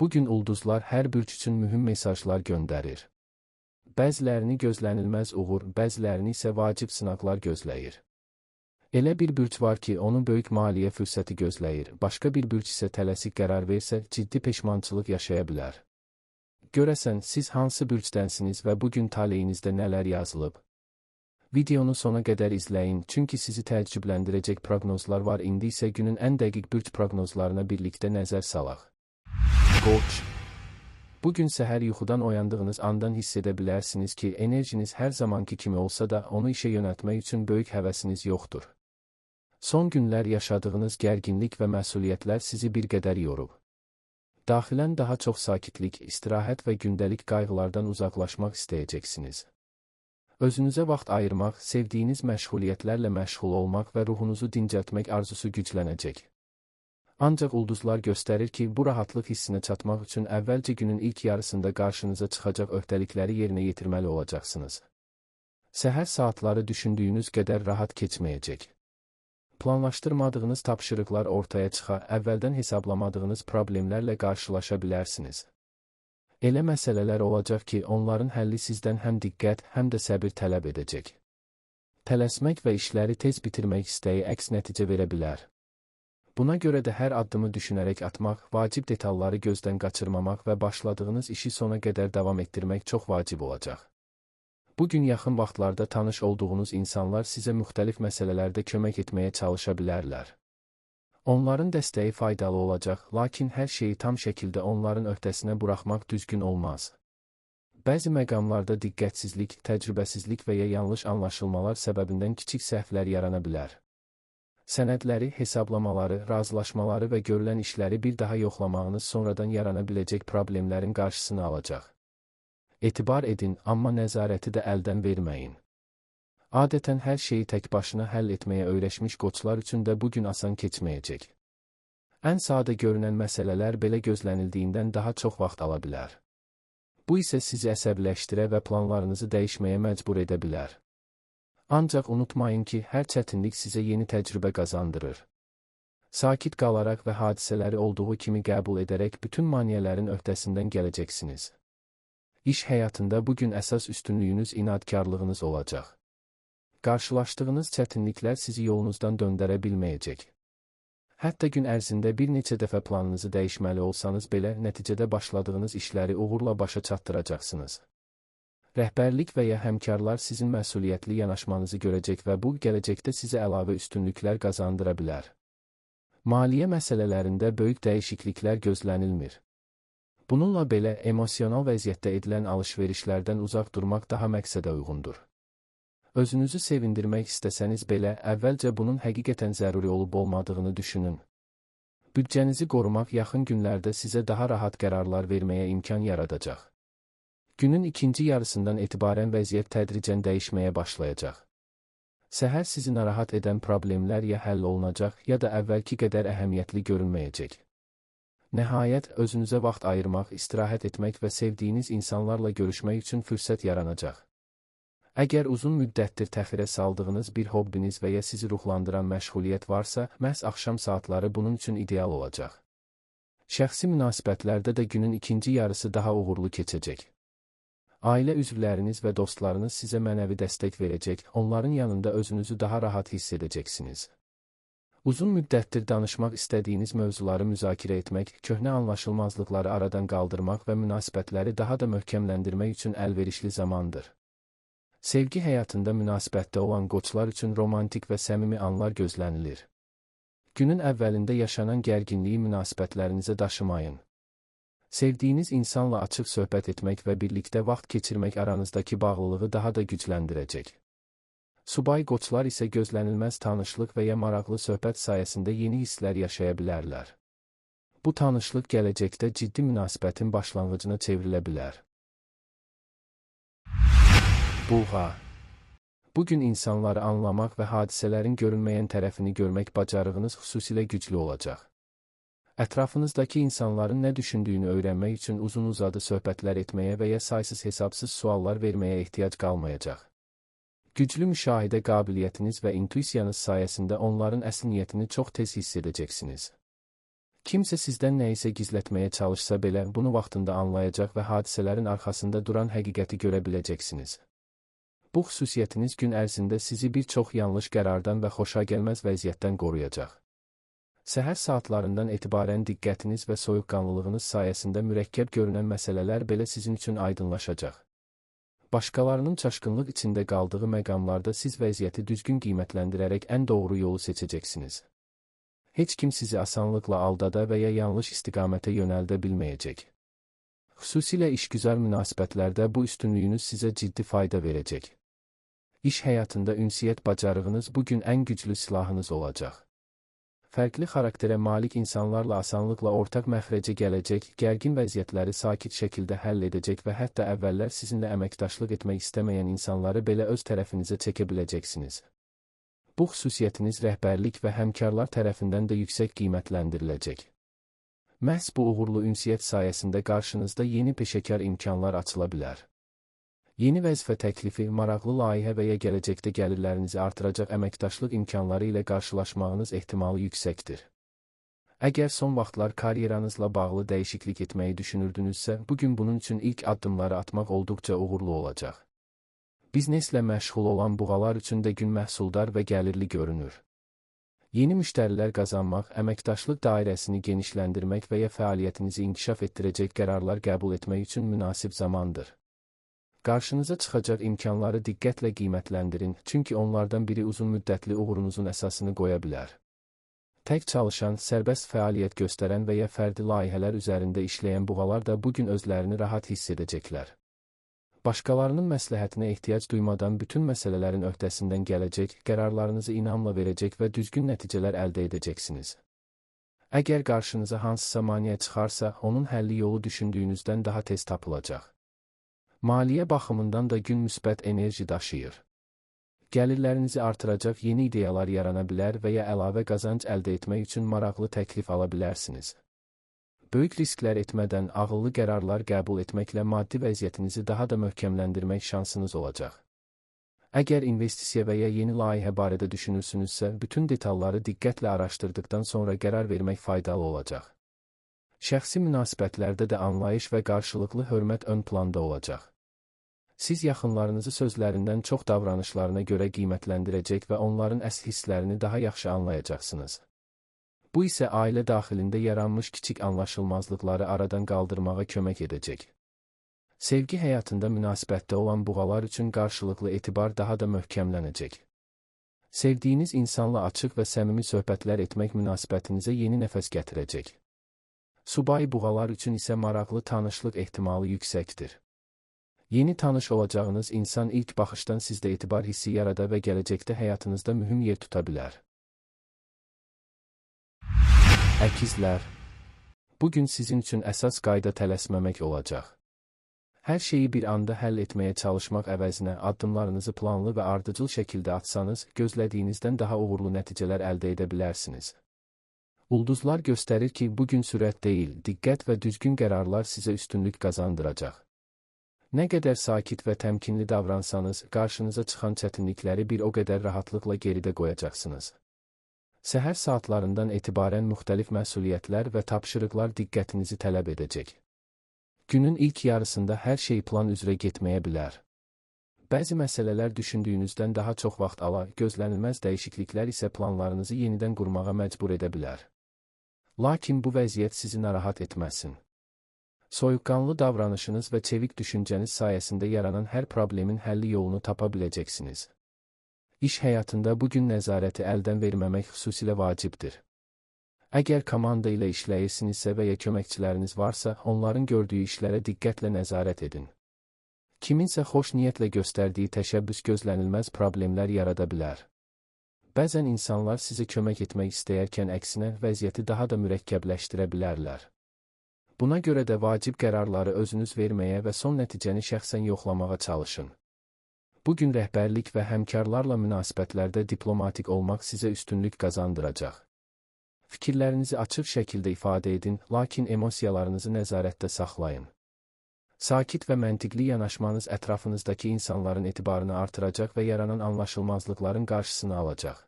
Bu gün ulduzlar hər bürc üçün mühüm mesajlar göndərir. Bəzilərini gözlənilməz uğur, bəzilərini isə vacib sınaqlar gözləyir. Elə bir bürc var ki, onu böyük maliyyə fürsəti gözləyir, başqa bir bürc isə tələsik qərar versə, ciddi peşmançılıq yaşaya bilər. Görəsən, siz hansı bürcdənsiniz və bugün taleyinizdə nələr yazılıb? Videonu sona qədər izləyin, çünki sizi təəccübləndirəcək proqnozlar var. İndi isə günün ən dəqiq bürc proqnozlarına birlikdə nəzər salaq. Qoç. Bugün səhər yuxudan oyandığınız andan hiss edə bilərsiniz ki, enerjiniz hər zamanki kimi olsa da, onu işə yönəltmək üçün böyük həvəsiniz yoxdur. Son günlər yaşadığınız gərginlik və məsuliyyətlər sizi bir qədər yorub. Daxilən daha çox sakitlik, istirahət və gündəlik qayğılardan uzaqlaşmaq istəyəcəksiniz. Özünüzə vaxt ayırmaq, sevdiyiniz məşğuliyyətlərlə məşğul olmaq və ruhunuzu dincəltmək arzusu güclənəcək. Ancaq ulduzlar göstərir ki, bu rahatlıq hissinə çatmaq üçün əvvəlcə günün ilk yarısında qarşınıza çıxacaq öhdəlikləri yerinə yetirməli olacaqsınız. Səhər saatları düşündüyünüz qədər rahat keçməyəcək. Planlaşdırmadığınız tapşırıqlar ortaya çıxa, əvvəldən hesablamadığınız problemlərlə qarşılaşa bilərsiniz. Elə məsələlər olacaq ki, onların həlli sizdən həm diqqət, həm də səbir tələb edəcək. Tələsmək və işləri tez bitirmək istəyi əks nəticə verə bilər. Buna görə də hər addımı düşünərək atmaq, vacib detalları gözdən qaçırmamaq və başladığınız işi sona qədər davam etdirmək çox vacib olacaq. Bugün yaxın vaxtlarda tanış olduğunuz insanlar sizə müxtəlif məsələlərdə kömək etməyə çalışa bilərlər. Onların dəstəyi faydalı olacaq, lakin hər şeyi tam şəkildə onların öhdəsinə buraxmaq düzgün olmaz. Bəzi məqamlarda diqqətsizlik, təcrübəsizlik və ya yanlış anlaşılmalar səbəbindən kiçik səhvlər yarana bilər. Sənədləri, hesablamaları, razılaşmaları və görülən işləri bir daha yoxlamağınız sonradan yarana biləcək problemlərin qarşısını alacaq. Etibar edin, amma nəzarəti də əldən verməyin. Adətən hər şeyi tək başına həll etməyə öyrəşmiş qoçlar üçün də bugün asan keçməyəcək. Ən sadə görünən məsələlər belə gözlənildiyindən daha çox vaxt ala bilər. Bu isə sizi əsəbiləşdirə və planlarınızı dəyişməyə məcbur edə bilər. Ancaq unutmayın ki, hər çətinlik sizə yeni təcrübə qazandırır. Sakit qalaraq və hadisələri olduğu kimi qəbul edərək bütün maneələrin öhdəsindən gələcəksiniz. İş həyatında bugün əsas üstünlüyünüz inadkarlığınız olacaq. Qarşılaşdığınız çətinliklər sizi yolunuzdan döndərə bilməyəcək. Hətta gün ərzində bir neçə dəfə planınızı dəyişməli olsanız belə, nəticədə başladığınız işləri uğurla başa çatdıracaqsınız. Rəhbərlik və ya həmkarlar sizin məsuliyyətli yanaşmanızı görəcək və bu, gələcəkdə sizə əlavə üstünlüklər qazandıra bilər. Maliyyə məsələlərində böyük dəyişikliklər gözlənilmir. Bununla belə, emosional vəziyyətdə edilən alış-verişlərdən uzaq durmaq daha məqsədə uyğundur. Özünüzü sevindirmək istəsəniz belə, əvvəlcə bunun həqiqətən zəruri olub olmadığını düşünün. Büdcənizi qorumaq yaxın günlərdə sizə daha rahat qərarlar verməyə imkan yaradacaq. Günün ikinci yarısından etibarən vəziyyət tədricən dəyişməyə başlayacaq. Səhər sizi narahat edən problemlər ya həll olunacaq, ya da əvvəlki qədər əhəmiyyətli görünməyəcək. Nəhayət, özünüzə vaxt ayırmaq, istirahət etmək və sevdiyiniz insanlarla görüşmək üçün fürsət yaranacaq. Əgər uzun müddətdir təxirə saldığınız bir hobbiniz və ya sizi ruhlandıran məşğuliyyət varsa, məhz axşam saatları bunun üçün ideal olacaq. Şəxsi münasibətlərdə də günün ikinci yarısı daha uğurlu keçəcək. Ailə üzvləriniz və dostlarınız sizə mənəvi dəstək verəcək, onların yanında özünüzü daha rahat hiss edəcəksiniz. Uzun müddətdir danışmaq istədiyiniz mövzuları müzakirə etmək, köhnə anlaşılmazlıqları aradan qaldırmaq və münasibətləri daha da möhkəmləndirmək üçün əlverişli zamandır. Sevgi həyatında münasibətdə olan qoçlar üçün romantik və səmimi anlar gözlənilir. Günün əvvəlində yaşanan gərginliyi münasibətlərinizə daşımayın. Sevdiyiniz insanla açıq söhbət etmək və birlikdə vaxt keçirmək aranızdakı bağlılığı daha da gücləndirəcək. Subay qoçlar isə gözlənilməz tanışlıq və ya maraqlı söhbət sayəsində yeni hisslər yaşaya bilərlər. Bu tanışlıq gələcəkdə ciddi münasibətin başlanğıcına çevrilə bilər. Buğa. Bugün insanları anlamaq və hadisələrin görünməyən tərəfini görmək bacarığınız xüsusilə güclü olacaq. Ətrafınızdakı insanların nə düşündüyünü öyrənmək üçün uzun-uzadı söhbətlər etməyə və ya saysız hesabsız suallar verməyə ehtiyac qalmayacaq. Güclü müşahidə qabiliyyətiniz və intuisiyanız sayəsində onların əsl niyyətini çox tez hiss edəcəksiniz. Kimsə sizdən nəyisə gizlətməyə çalışsa belə, bunu vaxtında anlayacaq və hadisələrin arxasında duran həqiqəti görə biləcəksiniz. Bu xüsusiyyətiniz gün ərzində sizi bir çox yanlış qərardan və xoşagəlməz vəziyyətdən qoruyacaq. Səhər saatlarından etibarən diqqətiniz və soyuqqanlılığınız sayəsində mürəkkəb görünən məsələlər belə sizin üçün aydınlaşacaq. Başqalarının çaşqınlıq içində qaldığı məqamlarda siz vəziyyəti düzgün qiymətləndirərək ən doğru yolu seçəcəksiniz. Heç kim sizi asanlıqla aldada və ya yanlış istiqamətə yönəldə bilməyəcək. Xüsusilə işgüzar münasibətlərdə bu üstünlüyünüz sizə ciddi fayda verəcək. İş həyatında ünsiyyət bacarığınız bugün ən güclü silahınız olacaq. Fərqli xarakterə malik insanlarla asanlıqla ortaq məxrəcə gələcək, gərgin vəziyyətləri sakit şəkildə həll edəcək və hətta əvvəllər sizinlə əməkdaşlıq etmək istəməyən insanları belə öz tərəfinizə çəkə biləcəksiniz. Bu xüsusiyyətiniz rəhbərlik və həmkarlar tərəfindən də yüksək qiymətləndiriləcək. Məhz bu uğurlu ünsiyyət sayəsində qarşınızda yeni peşəkar imkanlar açıla bilər. Yeni vəzifə təklifi, maraqlı layihə və ya gələcəkdə gəlirlərinizi artıracaq əməkdaşlıq imkanları ilə qarşılaşmağınız ehtimalı yüksəkdir. Əgər son vaxtlar karyeranızla bağlı dəyişiklik etməyi düşünürdünüzsə, bugün bunun üçün ilk addımları atmaq olduqca uğurlu olacaq. Bizneslə məşğul olan buğalar üçün də gün məhsuldar və gəlirli görünür. Yeni müştərilər qazanmaq, əməkdaşlıq dairəsini genişləndirmək və ya fəaliyyətinizi inkişaf etdirəcək qərarlar qəbul etmək üçün münasib zamandır. Qarşınıza çıxacaq imkanları diqqətlə qiymətləndirin, çünki onlardan biri uzun müddətli uğurunuzun əsasını qoya bilər. Tək çalışan, sərbəst fəaliyyət göstərən və ya fərdi layihələr üzərində işləyən buğalar da bugün özlərini rahat hiss edəcəklər. Başqalarının məsləhətinə ehtiyac duymadan bütün məsələlərin öhdəsindən gələcək, qərarlarınızı inamla verəcək və düzgün nəticələr əldə edəcəksiniz. Əgər qarşınıza hansısa maneə çıxarsa, onun həlli yolu düşündüyünüzdən daha tez tapılacaq. Maliyyə baxımından da gün müsbət enerji daşıyır. Gəlirlərinizi artıracaq yeni ideyalar yarana bilər və ya əlavə qazanc əldə etmək üçün maraqlı təklif ala bilərsiniz. Böyük risklər etmədən ağıllı qərarlar qəbul etməklə maddi vəziyyətinizi daha da möhkəmləndirmək şansınız olacaq. Əgər investisiya və ya yeni layihə barədə düşünürsünüzsə, bütün detalları diqqətlə araşdırdıqdan sonra qərar vermək faydalı olacaq. Şəxsi münasibətlərdə də anlayış və qarşılıqlı hörmət ön planda olacaq. Siz yaxınlarınızı sözlərindən çox davranışlarına görə qiymətləndirəcək və onların əsl hisslərini daha yaxşı anlayacaqsınız. Bu isə ailə daxilində yaranmış kiçik anlaşılmazlıqları aradan qaldırmağa kömək edəcək. Sevgi həyatında münasibətdə olan buğalar üçün qarşılıqlı etibar daha da möhkəmlənəcək. Sevdiyiniz insanla açıq və səmimi söhbətlər etmək münasibətinizə yeni nəfəs gətirəcək. Subay buğalar üçün isə maraqlı tanışlıq ehtimalı yüksəkdir. Yeni tanış olacağınız insan ilk baxışdan sizdə etibar hissi yarada və gələcəkdə həyatınızda mühüm yer tuta bilər. Əkizlər, bugün sizin üçün əsas qayda tələsməmək olacaq. Hər şeyi bir anda həll etməyə çalışmaq əvəzinə addımlarınızı planlı və ardıcıl şəkildə atsanız, gözlədiyinizdən daha uğurlu nəticələr əldə edə bilərsiniz. Ulduzlar göstərir ki, bugün sürət deyil, diqqət və düzgün qərarlar sizə üstünlük qazandıracaq. Nə qədər sakit və təmkinli davransanız, qarşınıza çıxan çətinlikləri bir o qədər rahatlıqla geridə qoyacaqsınız. Səhər saatlarından etibarən müxtəlif məsuliyyətlər və tapşırıqlar diqqətinizi tələb edəcək. Günün ilk yarısında hər şey plan üzrə getməyə bilər. Bəzi məsələlər düşündüyünüzdən daha çox vaxt ala, gözlənilməz dəyişikliklər isə planlarınızı yenidən qurmağa məcbur edə bilər. Lakin bu vəziyyət sizi narahat etməsin. Soyuqqanlı davranışınız və çevik düşüncəniz sayəsində yaranan hər problemin həlli yolunu tapa biləcəksiniz. İş həyatında bugün nəzarəti əldən verməmək xüsusilə vacibdir. Əgər komanda ilə işləyirsinizsə və ya köməkçiləriniz varsa, onların gördüyü işlərə diqqətlə nəzarət edin. Kiminsə xoş niyyətlə göstərdiyi təşəbbüs gözlənilməz problemlər yarada bilər. Bəzən insanlar sizə kömək etmək istəyərkən əksinə vəziyyəti daha da mürəkkəbləşdirə bilərlər. Buna görə də vacib qərarları özünüz verməyə və son nəticəni şəxsən yoxlamağa çalışın. Bugün rəhbərlik və həmkarlarla münasibətlərdə diplomatik olmaq sizə üstünlük qazandıracaq. Fikirlərinizi açıq şəkildə ifadə edin, lakin emosiyalarınızı nəzarətdə saxlayın. Sakit və məntiqli yanaşmanız ətrafınızdakı insanların etibarını artıracaq və yaranan anlaşılmazlıqların qarşısını alacaq.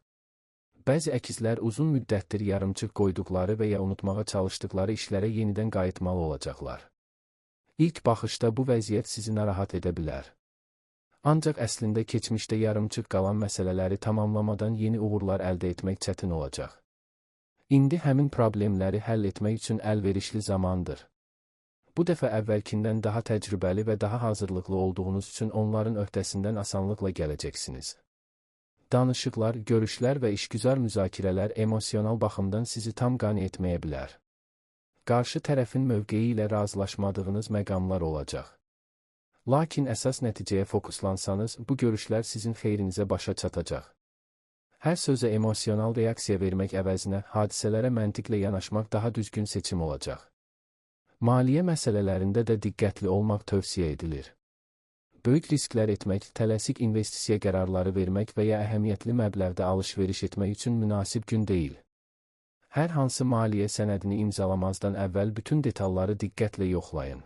Bəzi əkizlər uzun müddətdir yarımçıq qoyduqları və ya unutmağa çalışdıqları işlərə yenidən qayıtmalı olacaqlar. İlk baxışda bu vəziyyət sizi narahat edə bilər. Ancaq əslində keçmişdə yarımçıq qalan məsələləri tamamlamadan yeni uğurlar əldə etmək çətin olacaq. İndi həmin problemləri həll etmək üçün əlverişli zamandır. Bu dəfə əvvəlkindən daha təcrübəli və daha hazırlıqlı olduğunuz üçün onların öhdəsindən asanlıqla gələcəksiniz. Danışıqlar, görüşlər və işgüzar müzakirələr emosional baxımdan sizi tam qane etməyə bilər. Qarşı tərəfin mövqeyi ilə razılaşmadığınız məqamlar olacaq. Lakin əsas nəticəyə fokuslansanız, bu görüşlər sizin xeyrinizə başa çatacaq. Hər sözə emosional reaksiya vermək əvəzinə hadisələrə məntiqlə yanaşmaq daha düzgün seçim olacaq. Maliyyə məsələlərində də diqqətli olmaq tövsiyə edilir. Böyük risklər etmək, tələsik investisiya qərarları vermək və ya əhəmiyyətli məbləğdə alış-veriş etmək üçün münasib gün deyil. Hər hansı maliyyə sənədini imzalamazdan əvvəl bütün detalları diqqətlə yoxlayın.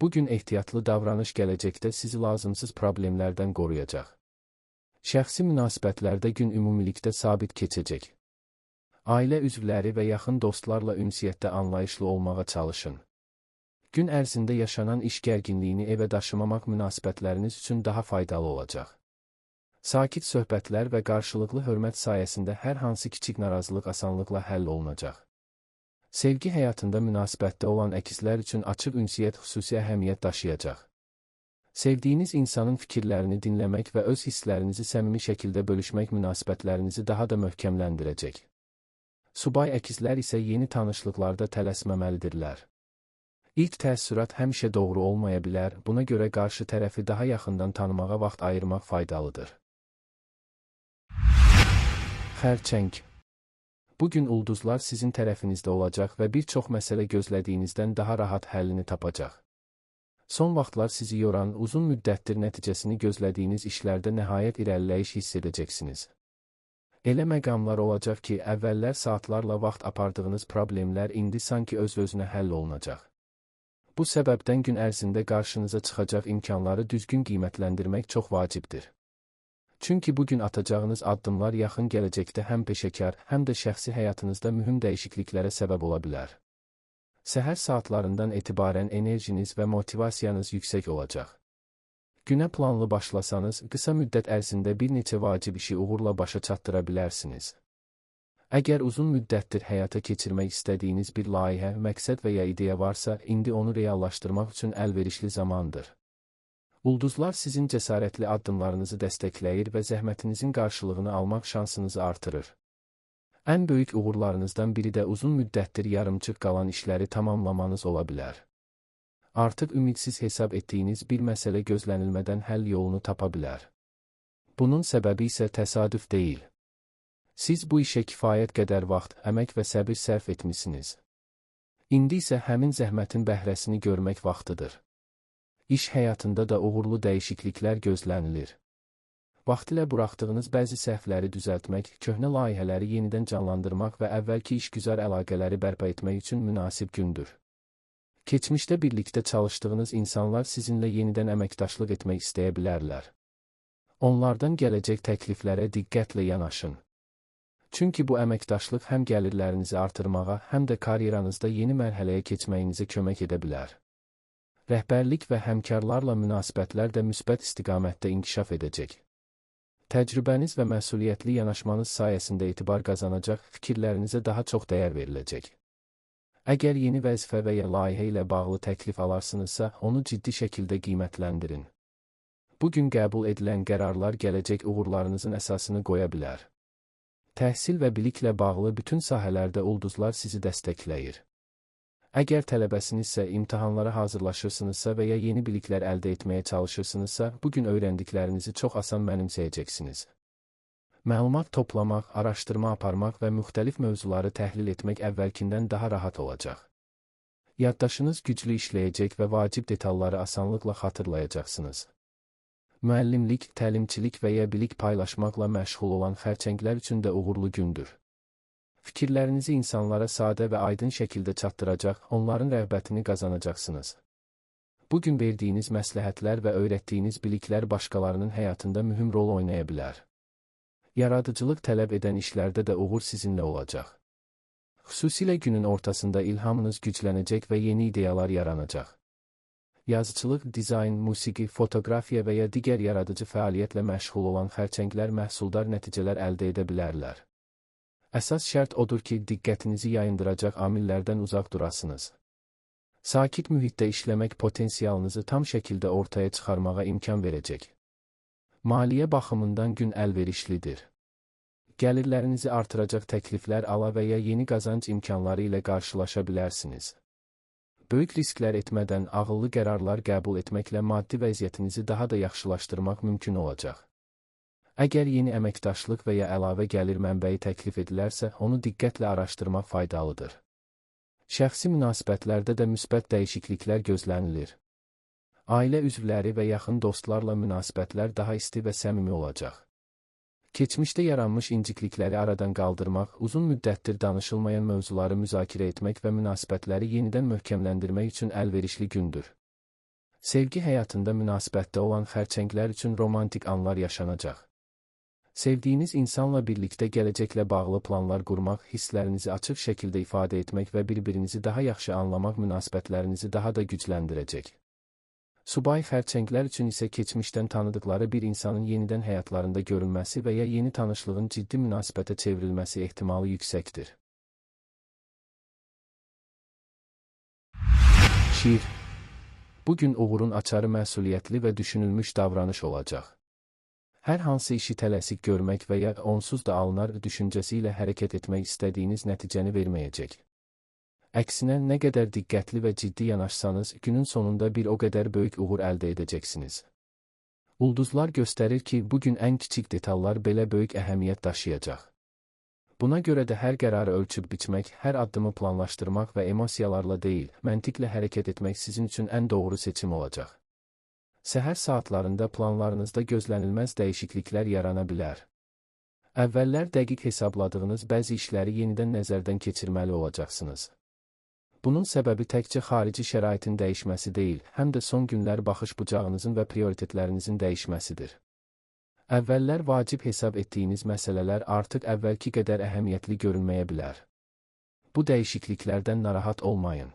Bu gün ehtiyatlı davranış gələcəkdə sizi lazımsız problemlərdən qoruyacaq. Şəxsi münasibətlərdə gün ümumilikdə sabit keçəcək. Ailə üzvləri və yaxın dostlarla ünsiyyətdə anlayışlı olmağa çalışın. Gün ərzində yaşanan iş gərginliyini evə daşımamaq münasibətləriniz üçün daha faydalı olacaq. Sakit söhbətlər və qarşılıqlı hörmət sayəsində hər hansı kiçik narazılıq asanlıqla həll olunacaq. Sevgi həyatında münasibətdə olan əkizlər üçün açıq ünsiyyət xüsusi əhəmiyyət daşıyacaq. Sevdiyiniz insanın fikirlərini dinləmək və öz hisslərinizi səmimi şəkildə bölüşmək münasibətlərinizi daha da möhkəmləndirəcək. Subay əkizlər isə yeni tanışlıqlarda tələsməməlidirlər. İlk təəssürat həmişə doğru olmaya bilər, buna görə qarşı tərəfi daha yaxından tanımağa vaxt ayırmaq faydalıdır. Xərçəng. Bu gün ulduzlar sizin tərəfinizdə olacaq və bir çox məsələ gözlədiyinizdən daha rahat həllini tapacaq. Son vaxtlar sizi yoran, uzun müddətdir nəticəsini gözlədiyiniz işlərdə nəhayət irəliləyiş hiss edəcəksiniz. Elə məqamlar olacaq ki, əvvəllər saatlarla vaxt apardığınız problemlər indi sanki öz-özünə həll olunacaq. Bu səbəbdən gün ərzində qarşınıza çıxacaq imkanları düzgün qiymətləndirmək çox vacibdir. Çünki bugün atacağınız addımlar yaxın gələcəkdə həm peşəkar, həm də şəxsi həyatınızda mühüm dəyişikliklərə səbəb ola bilər. Səhər saatlarından etibarən enerjiniz və motivasiyanız yüksək olacaq. Günə planlı başlasanız, qısa müddət ərzində bir neçə vacib işi uğurla başa çatdıra bilərsiniz. Əgər uzun müddətdir həyata keçirmək istədiyiniz bir layihə, məqsəd və ya ideya varsa, indi onu reallaşdırmaq üçün əlverişli zamandır. Ulduzlar sizin cəsarətli addımlarınızı dəstəkləyir və zəhmətinizin qarşılığını almaq şansınızı artırır. Ən böyük uğurlarınızdan biri də uzun müddətdir yarımçıq qalan işləri tamamlamanız ola bilər. Artıq ümidsiz hesab etdiyiniz bir məsələ gözlənilmədən həll yolunu tapa bilər. Bunun səbəbi isə təsadüf deyil. Siz bu işə kifayət qədər vaxt, əmək və səbir sərf etmisiniz. İndi isə həmin zəhmətin bəhrəsini görmək vaxtıdır. İş həyatında da uğurlu dəyişikliklər gözlənilir. Vaxtilə buraxdığınız bəzi səhvləri düzəltmək, köhnə layihələri yenidən canlandırmaq və əvvəlki işgüzar əlaqələri bərpa etmək üçün münasib gündür. Keçmişdə birlikdə çalışdığınız insanlar sizinlə yenidən əməkdaşlıq etmək istəyə bilərlər. Onlardan gələcək təkliflərə diqqətlə yanaşın. Çünki bu əməkdaşlıq həm gəlirlərinizi artırmağa, həm də karyeranızda yeni mərhələyə keçməyinizə kömək edə bilər. Rəhbərlik və həmkarlarla münasibətlər də müsbət istiqamətdə inkişaf edəcək. Təcrübəniz və məsuliyyətli yanaşmanız sayəsində etibar qazanacaq, fikirlərinizə daha çox dəyər veriləcək. Əgər yeni vəzifə və ya layihə ilə bağlı təklif alarsınızsa, onu ciddi şəkildə qiymətləndirin. Bu gün qəbul edilən qərarlar gələcək uğurlarınızın əsasını qoya bilər. Təhsil və biliklə bağlı bütün sahələrdə ulduzlar sizi dəstəkləyir. Əgər tələbəsinizsə, imtahanlara hazırlaşırsınızsa və ya yeni biliklər əldə etməyə çalışırsınızsa, bu gün öyrəndiklərinizi çox asan mənimsəyəcəksiniz. Məlumat toplamaq, araşdırma aparmaq və müxtəlif mövzuları təhlil etmək əvvəlkindən daha rahat olacaq. Yaddaşınız güclü işləyəcək və vacib detalları asanlıqla xatırlayacaqsınız. Müəllimlik, təlimçilik və ya bilik paylaşmaqla məşğul olan xərçənglər üçün də uğurlu gündür. Fikirlərinizi insanlara sadə və aydın şəkildə çatdıracaq, onların rəğbətini qazanacaqsınız. Bu gün verdiyiniz məsləhətlər və öyrətdiyiniz biliklər başqalarının həyatında mühüm rol oynaya bilər. Yaradıcılıq tələb edən işlərdə də uğur sizinlə olacaq. Xüsusilə günün ortasında ilhamınız güclənəcək və yeni ideyalar yaranacaq. Yazıçılıq, dizayn, musiqi, fotoqrafiya və ya digər yaradıcı fəaliyyətlə məşğul olan xərçənglər məhsuldar nəticələr əldə edə bilərlər. Əsas şərt odur ki, diqqətinizi yayındıracaq amillərdən uzaq durasınız. Sakit mühitdə işləmək potensialınızı tam şəkildə ortaya çıxarmağa imkan verəcək. Maliyyə baxımından gün əlverişlidir. Gəlirlərinizi artıracaq təkliflər ala və ya yeni qazanc imkanları ilə qarşılaşa bilərsiniz. Böyük risklər etmədən ağıllı qərarlar qəbul etməklə maddi vəziyyətinizi daha da yaxşılaşdırmaq mümkün olacaq. Əgər yeni əməkdaşlıq və ya əlavə gəlir mənbəyi təklif edilərsə, onu diqqətlə araşdırmaq faydalıdır. Şəxsi münasibətlərdə də müsbət dəyişikliklər gözlənilir. Ailə üzvləri və yaxın dostlarla münasibətlər daha isti və səmimi olacaq. Keçmişdə yaranmış inciklikləri aradan qaldırmaq, uzun müddətdir danışılmayan mövzuları müzakirə etmək və münasibətləri yenidən möhkəmləndirmək üçün əlverişli gündür. Sevgi həyatında münasibətdə olan xərçənglər üçün romantik anlar yaşanacaq. Sevdiyiniz insanla birlikdə gələcəklə bağlı planlar qurmaq, hisslərinizi açıq şəkildə ifadə etmək və bir-birinizi daha yaxşı anlamaq münasibətlərinizi daha da gücləndirəcək. Subay xərçənglər üçün isə keçmişdən tanıdıqları bir insanın yenidən həyatlarında görünməsi və ya yeni tanışlığın ciddi münasibətə çevrilməsi ehtimalı yüksəkdir. Şir. Bugün uğurun açarı məsuliyyətli və düşünülmüş davranış olacaq. Hər hansı işi tələsik görmək və ya onsuz da alınar düşüncəsi ilə hərəkət etmək istədiyiniz nəticəni verməyəcək. Əksinə, nə qədər diqqətli və ciddi yanaşsanız, günün sonunda bir o qədər böyük uğur əldə edəcəksiniz. Ulduzlar göstərir ki, bugün ən kiçik detallar belə böyük əhəmiyyət daşıyacaq. Buna görə də hər qərarı ölçüb biçmək, hər addımı planlaşdırmaq və emosiyalarla deyil, məntiqlə hərəkət etmək sizin üçün ən doğru seçim olacaq. Səhər saatlarında planlarınızda gözlənilməz dəyişikliklər yarana bilər. Əvvəllər dəqiq hesabladığınız bəzi işləri yenidən nəzərdən keçirməli olacaqsınız. Bunun səbəbi təkcə xarici şəraitin dəyişməsi deyil, həm də son günlər baxış bucağınızın və prioritetlərinizin dəyişməsidir. Əvvəllər vacib hesab etdiyiniz məsələlər artıq əvvəlki qədər əhəmiyyətli görünməyə bilər. Bu dəyişikliklərdən narahat olmayın.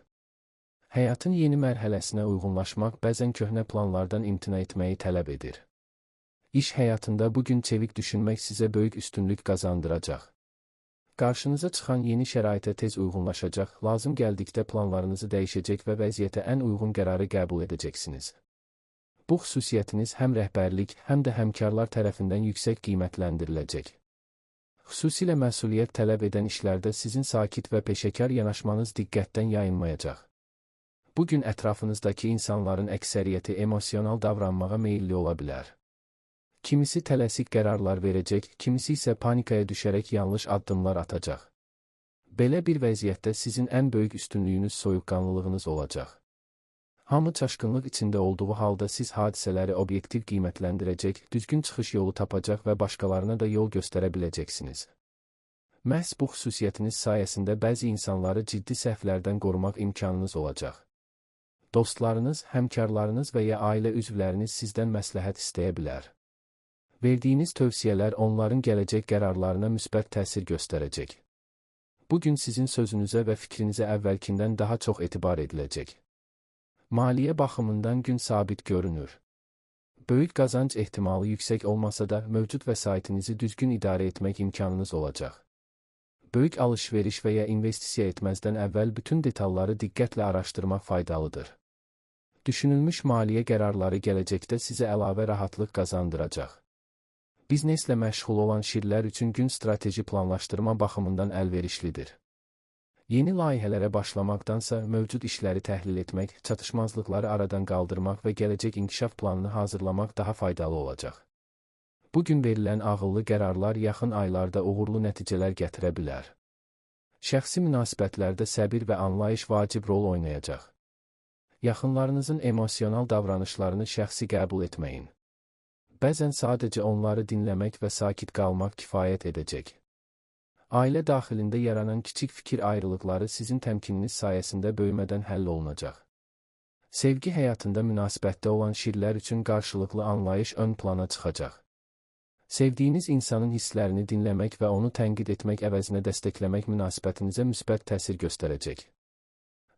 Həyatın yeni mərhələsinə uyğunlaşmaq bəzən köhnə planlardan imtina etməyi tələb edir. İş həyatında bugün çevik düşünmək sizə böyük üstünlük qazandıracaq. Qarşınıza çıxan yeni şəraitə tez uyğunlaşacaq, lazım gəldikdə planlarınızı dəyişəcək və vəziyyətə ən uyğun qərarı qəbul edəcəksiniz. Bu xüsusiyyətiniz həm rəhbərlik, həm də həmkarlar tərəfindən yüksək qiymətləndiriləcək. Xüsusilə məsuliyyət tələb edən işlərdə sizin sakit və peşəkar yanaşmanız diqqətdən yayınmayacaq. Bugün ətrafınızdakı insanların əksəriyyəti emosional davranmağa meyilli ola bilər. Kimisi tələsik qərarlar verəcək, kimisi isə panikaya düşərək yanlış addımlar atacaq. Belə bir vəziyyətdə sizin ən böyük üstünlüyünüz soyuqqanlılığınız olacaq. Hamı çaşqınlıq içində olduğu halda siz hadisələri obyektiv qiymətləndirəcək, düzgün çıxış yolu tapacaq və başqalarına da yol göstərə biləcəksiniz. Məhz bu xüsusiyyətiniz sayəsində bəzi insanları ciddi səhvlərdən qorumaq imkanınız olacaq. Dostlarınız, həmkarlarınız və ya ailə üzvləriniz sizdən məsləhət istəyə bilər. Verdiyiniz tövsiyələr onların gələcək qərarlarına müsbət təsir göstərəcək. Bugün sizin sözünüzə və fikrinizə əvvəlkindən daha çox etibar ediləcək. Maliyyə baxımından gün sabit görünür. Böyük qazanc ehtimalı yüksək olmasa da, mövcud vəsaitinizi düzgün idarə etmək imkanınız olacaq. Böyük alış-veriş və ya investisiya etməzdən əvvəl bütün detalları diqqətlə araşdırmaq faydalıdır. Düşünülmüş maliyyə qərarları gələcəkdə sizə əlavə rahatlıq qazandıracaq. Bizneslə məşğul olan şirlər üçün gün strateji planlaşdırma baxımından əlverişlidir. Yeni layihələrə başlamaqdansa mövcud işləri təhlil etmək, çatışmazlıqları aradan qaldırmaq və gələcək inkişaf planını hazırlamaq daha faydalı olacaq. Bugün verilən ağıllı qərarlar yaxın aylarda uğurlu nəticələr gətirə bilər. Şəxsi münasibətlərdə səbir və anlayış vacib rol oynayacaq. Yaxınlarınızın emosional davranışlarını şəxsi qəbul etməyin. Bəzən sadəcə onları dinləmək və sakit qalmaq kifayət edəcək. Ailə daxilində yaranan kiçik fikir ayrılıqları sizin təmkininiz sayəsində böyümədən həll olunacaq. Sevgi həyatında münasibətdə olan şirlər üçün qarşılıqlı anlayış ön plana çıxacaq. Sevdiyiniz insanın hisslərini dinləmək və onu tənqid etmək əvəzinə dəstəkləmək münasibətinizə müsbət təsir göstərəcək.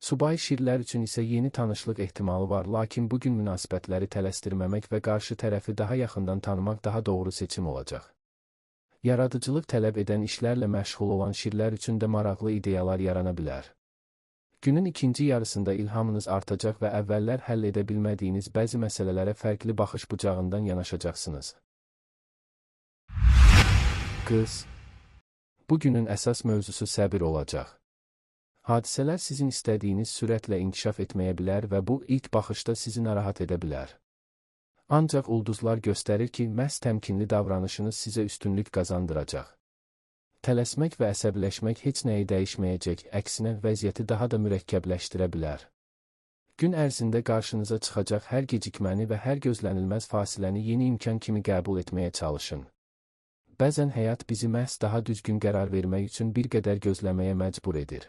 Subay şirlər üçün isə yeni tanışlıq ehtimalı var, lakin bu gün münasibətləri tələsdirməmək və qarşı tərəfi daha yaxından tanımaq daha doğru seçim olacaq. Yaradıcılıq tələb edən işlərlə məşğul olan şirlər üçün də maraqlı ideyalar yarana bilər. Günün ikinci yarısında ilhamınız artacaq və əvvəllər həll edə bilmədiyiniz bəzi məsələlərə fərqli baxış bucağından yanaşacaqsınız. Qız. Bu günün əsas mövzusu səbir olacaq. Hadisələr sizin istədiyiniz sürətlə inkişaf etməyə bilər və bu ilk baxışda sizi narahat edə bilər. Ancaq ulduzlar göstərir ki, məhz təmkinli davranışınız sizə üstünlük qazandıracaq. Tələsmək və əsəbləşmək heç nəyi dəyişməyəcək, əksinə vəziyyəti daha da mürəkkəbləşdirə bilər. Gün ərzində qarşınıza çıxacaq hər gecikməni və hər gözlənilməz fasiləni yeni imkan kimi qəbul etməyə çalışın. Bəzən həyat bizi məhz daha düzgün qərar vermək üçün bir qədər gözləməyə məcbur edir.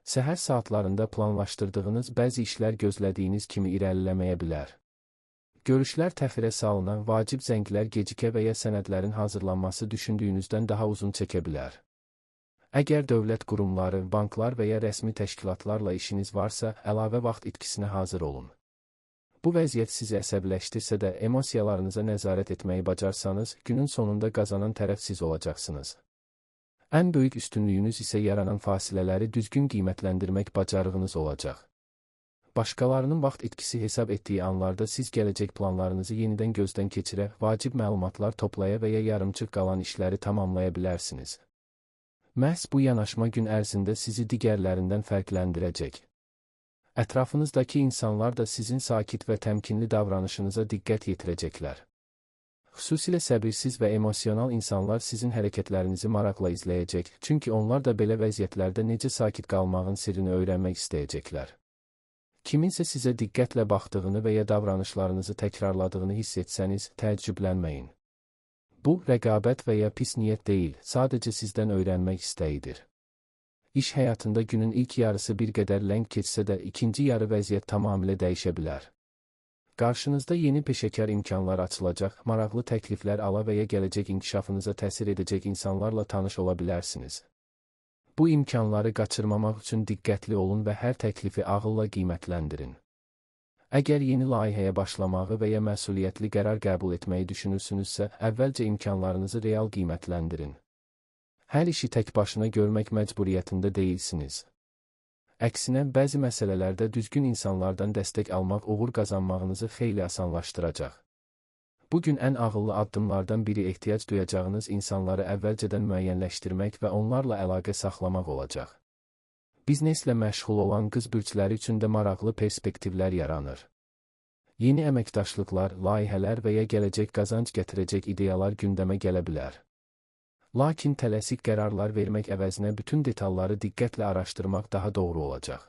Səhər saatlarında planlaşdırdığınız bəzi işlər gözlədiyiniz kimi irəliləməyə bilər. Görüşlər təxirə salınan, vacib zənglər gecikə və ya sənədlərin hazırlanması düşündüyünüzdən daha uzun çəkə bilər. Əgər dövlət qurumları, banklar və ya rəsmi təşkilatlarla işiniz varsa, əlavə vaxt itkisinə hazır olun. Bu vəziyyət sizi əsəbləşdirsə də, emosiyalarınıza nəzarət etməyi bacarsanız, günün sonunda qazanan tərəf siz olacaqsınız. Ən böyük üstünlüyünüz isə yaranan fasilələri düzgün qiymətləndirmək bacarığınız olacaq. Başqalarının vaxt itkisi hesab etdiyi anlarda siz gələcək planlarınızı yenidən gözdən keçirə, vacib məlumatlar toplaya və ya yarımçıq qalan işləri tamamlaya bilərsiniz. Məhz bu yanaşma gün ərzində sizi digərlərindən fərqləndirəcək. Ətrafınızdakı insanlar da sizin sakit və təmkinli davranışınıza diqqət yetirəcəklər. Xüsusilə səbirsiz və emosional insanlar sizin hərəkətlərinizi maraqla izləyəcək, çünki onlar da belə vəziyyətlərdə necə sakit qalmağın sirrini öyrənmək istəyəcəklər. Kiminsə sizə diqqətlə baxdığını və ya davranışlarınızı təkrarladığını hiss etsəniz, təəccüblənməyin. Bu, rəqabət və ya pis niyyət deyil, sadəcə sizdən öyrənmək istəyidir. İş həyatında günün ilk yarısı bir qədər ləng keçsə də, ikinci yarı vəziyyət tamamilə dəyişə bilər. Qarşınızda yeni peşəkar imkanlar açılacaq, maraqlı təkliflər ala və ya gələcək inkişafınıza təsir edəcək insanlarla tanış ola bilərsiniz. Bu imkanları qaçırmamaq üçün diqqətli olun və hər təklifi ağılla qiymətləndirin. Əgər yeni layihəyə başlamağı və ya məsuliyyətli qərar qəbul etməyi düşünürsünüzsə, əvvəlcə imkanlarınızı real qiymətləndirin. Hər işi tək başına görmək məcburiyyətində deyilsiniz. Əksinə, bəzi məsələlərdə düzgün insanlardan dəstək almaq uğur qazanmağınızı xeyli asanlaşdıracaq. Bu gün ən ağıllı addımlardan biri ehtiyac duyacağınız insanları əvvəlcədən müəyyənləşdirmək və onlarla əlaqə saxlamaq olacaq. Bizneslə məşğul olan qız bürcləri üçün də maraqlı perspektivlər yaranır. Yeni əməkdaşlıqlar, layihələr və ya gələcək qazanc gətirəcək ideyalar gündəmə gələ bilər. Lakin tələsik qərarlar vermək əvəzinə bütün detalları diqqətlə araşdırmaq daha doğru olacaq.